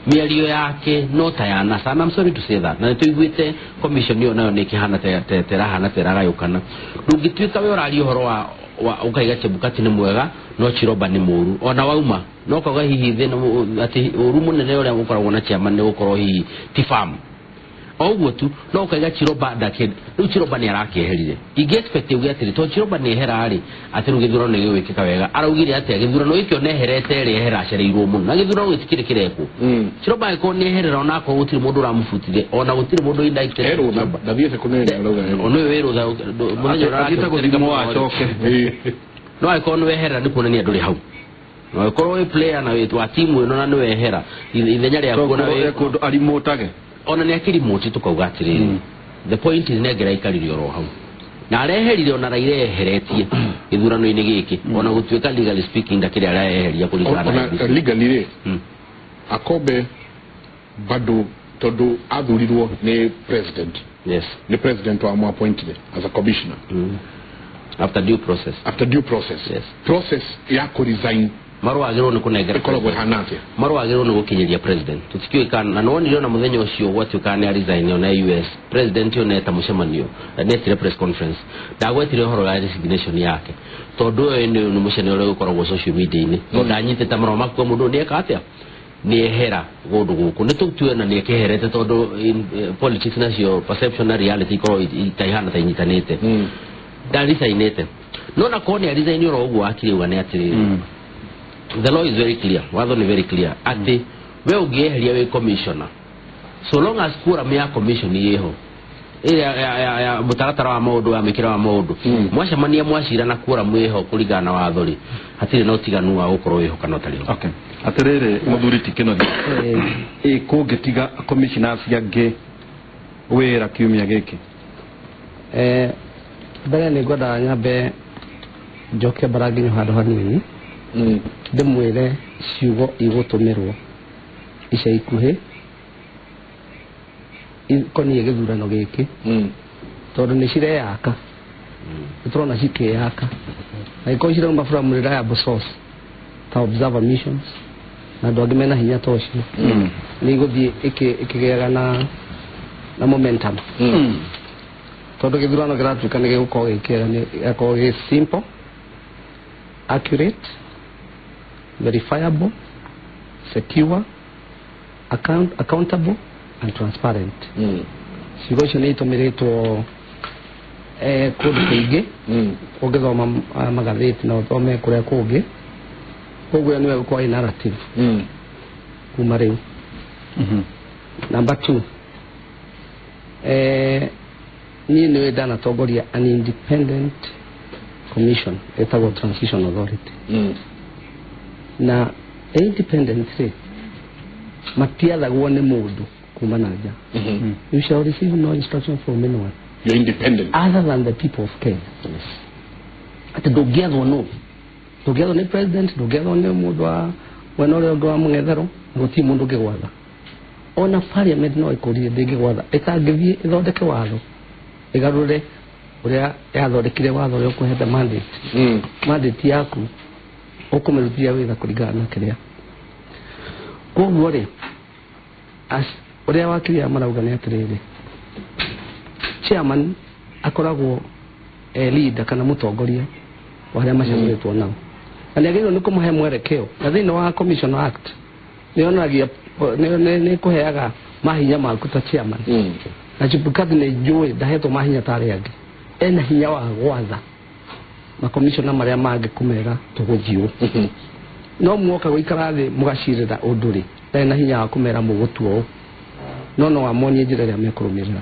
mĩario yake no ta ya NASA, and I'm sorry to say that, na nĩtũiguĩte commission ĩyo nayo nĩ ĩkĩhana terahana teragayũkana. Ndũngĩtuĩka we ũraria ũhoro wa ukaiga Chebukati nĩ mwega no Chiroba nĩ mũru, ona wauma no kauga hihi thĩna atĩ ũru mũnene ũrĩa ũkoragwo na chairman nĩ gũkorwo hihi ti farm o ũguo tu, no ukaiga Chiroba ndakĩ rĩu Chiroba nĩ arakĩeherire. Ingĩ expect uge atĩrĩ, tondũ Chiroba nĩ ehera rĩ, atĩ rĩu gĩthurano nĩ gĩgwĩkĩka wega. Araugire atĩa gĩthurano gĩkĩ ona eherete rĩ, ehera acereirwo mũno na gĩthurano gĩtikĩrĩ kĩrekwo. Chiroba angĩkorwo nĩ eherera ona akorwo gũtirĩ mũndũ ũramũbutire, ona gũtirĩ mũndũ indicted, ndathiĩte kũneana arauga ona ũyũ wĩ rũtha mũthenya athiĩte gũthimwo acoke. No angĩkorwo nĩ weherera nĩ kuonania ndũrĩ hau. No angĩkorwo wĩ player na wĩ wa timu ĩno na nĩ wehera ithenya rĩaku na wĩ kũndũ arimũtage ona nĩ akĩrimũti tũkauga atĩrĩrĩ, the point is nĩ angĩraikarire oro hau na areherire ona Raila eheretie gĩthurano-inĩ gĩkĩ, ona gũtuĩka legally speaking ndakĩrĩ araeheria kũringana na ona legally rĩ, Akombe bado tondũ athurirwo nĩ president. Yes, nĩ president wa appointed as a commissioner. After due process. After due process. Yes. Process ya ku resign marũa agĩrĩirwo nĩ kũnengera ĩkoragwo ĩhana atĩa? Marũa agĩrĩirwo nĩ gũkinyĩria president. Tũtikĩũĩ kana na nĩwonire ona mũthenya ũcio gwatuĩka nĩ resign ona US president ũyũ neta mũcemanio, netire press conference, ndagwetire ũhoro wa resignation yake tondũ ũyũ nĩ mũcemanio ũrĩa ũkoragwo social media-inĩ, tondũ ndanyitĩte marũa makuo mũndũ nĩ eka atĩa, nĩ ehera kũndũ gũkũ nĩ tũtue na nĩ ekeherete tondũ politics nacio perception na reality ikoragwo itaihana ta inyitanĩte. Ndaresignĩte no na korwo nĩ aresign oro ũguo akiri uga nĩ atĩrĩrĩ, the law is very clear, watho nĩ very clear atĩ we ũngĩeheria wĩ commissioner, so long as quorum ya commission ĩho ya mũtaratara wa maũndũ wa mĩkĩra wa maũndũ, mwacemania mwacira na quorum ĩho kũringana na watho rĩ, hatirĩ na ũtiganu wa gũkorwo wĩho kana ũtarĩ ho. Okay. Atĩrĩrĩ mũthuri ti Kĩnothi, ĩ kũngĩtiga commissioners angĩ wĩra kiumia gĩkĩ? Mbere nĩ ngwendaga nyambe njoke mbara nginyo handũ hanini ndĩmwĩre ciugo igũtũmĩrwo ica ikuhĩ ikoniĩ gĩthurano gĩkĩ, tondũ nĩ cireyaka, nĩ tũrona cikĩyaka, na ikorwo cirauma from reliable source ta observer missions na andũ angĩ mena hinya ta ũcio, nĩ igũthiĩ ĩkĩgĩaga na momentum, tondũ gĩthurano kĩratuĩka nĩ gĩgũkorwo gĩ kĩega, nĩ gĩgakorwo gĩ simple, accurate, verifiable, secure, accountable and transparent. Ciugo icio nĩ itũmĩrĩtwo kũndũ kũingĩ ũngĩthoma magathĩti na ũthome kũrĩa kũngĩ. Koguo ĩyo nĩyo ĩgũkorwo ĩ narrative kuma rĩu. Number 2, niĩ nĩwe ndanatongoria an independent commission ĩtagwo Transition Authority. Na independent rĩ, matiathagwo nĩ mũndũ kuma na nja. You shall receive no instruction from anyone. You're independent. Other than the people of Kenya. Atĩ ndũngĩathwo nũ, ndũngĩathwo nĩ president, ndũngĩathwo nĩ mũndũ wa mwena ũrĩa ũngĩ wa mũng'etherũ, gũtirĩ mũndũ ũngĩgwatha. Ona parliament no ĩkũrie ndĩngĩgwatha ĩtangĩthiĩ ĩthondeke watho ĩgarũre ũrĩa yathondekire watho ũrĩa ũkũhete mandate. Mandate yaku ũkũmĩrutithia wĩra kũringana na kĩrĩa. Koguo rĩ, ũrĩa wakiri aya marauga nĩ atĩrĩrĩ, chairman akoragwo e leader kana mũtongoria wa arĩa macagũrĩtwo nao, na nĩ agĩrĩirwo nĩ kũmahe mwerekeo. Na thĩinĩ wa Commission Act nĩ yonanagia nĩ kũheaga mahinya maku ta chairman. Na Chebukati nĩ njũĩ ndahetwo mahinya ta arĩa angĩ, ena hinya wa gwatha makomishona marĩa mangĩ kũmera tũgũthiĩ ũũ. No muoka gũikara thĩ mũgacirĩra ũndũ rĩ, ndarĩ na hinya wa kũmera mũgũtua ũũ, no amonie njĩra ĩrĩa mekũrũmĩrĩra.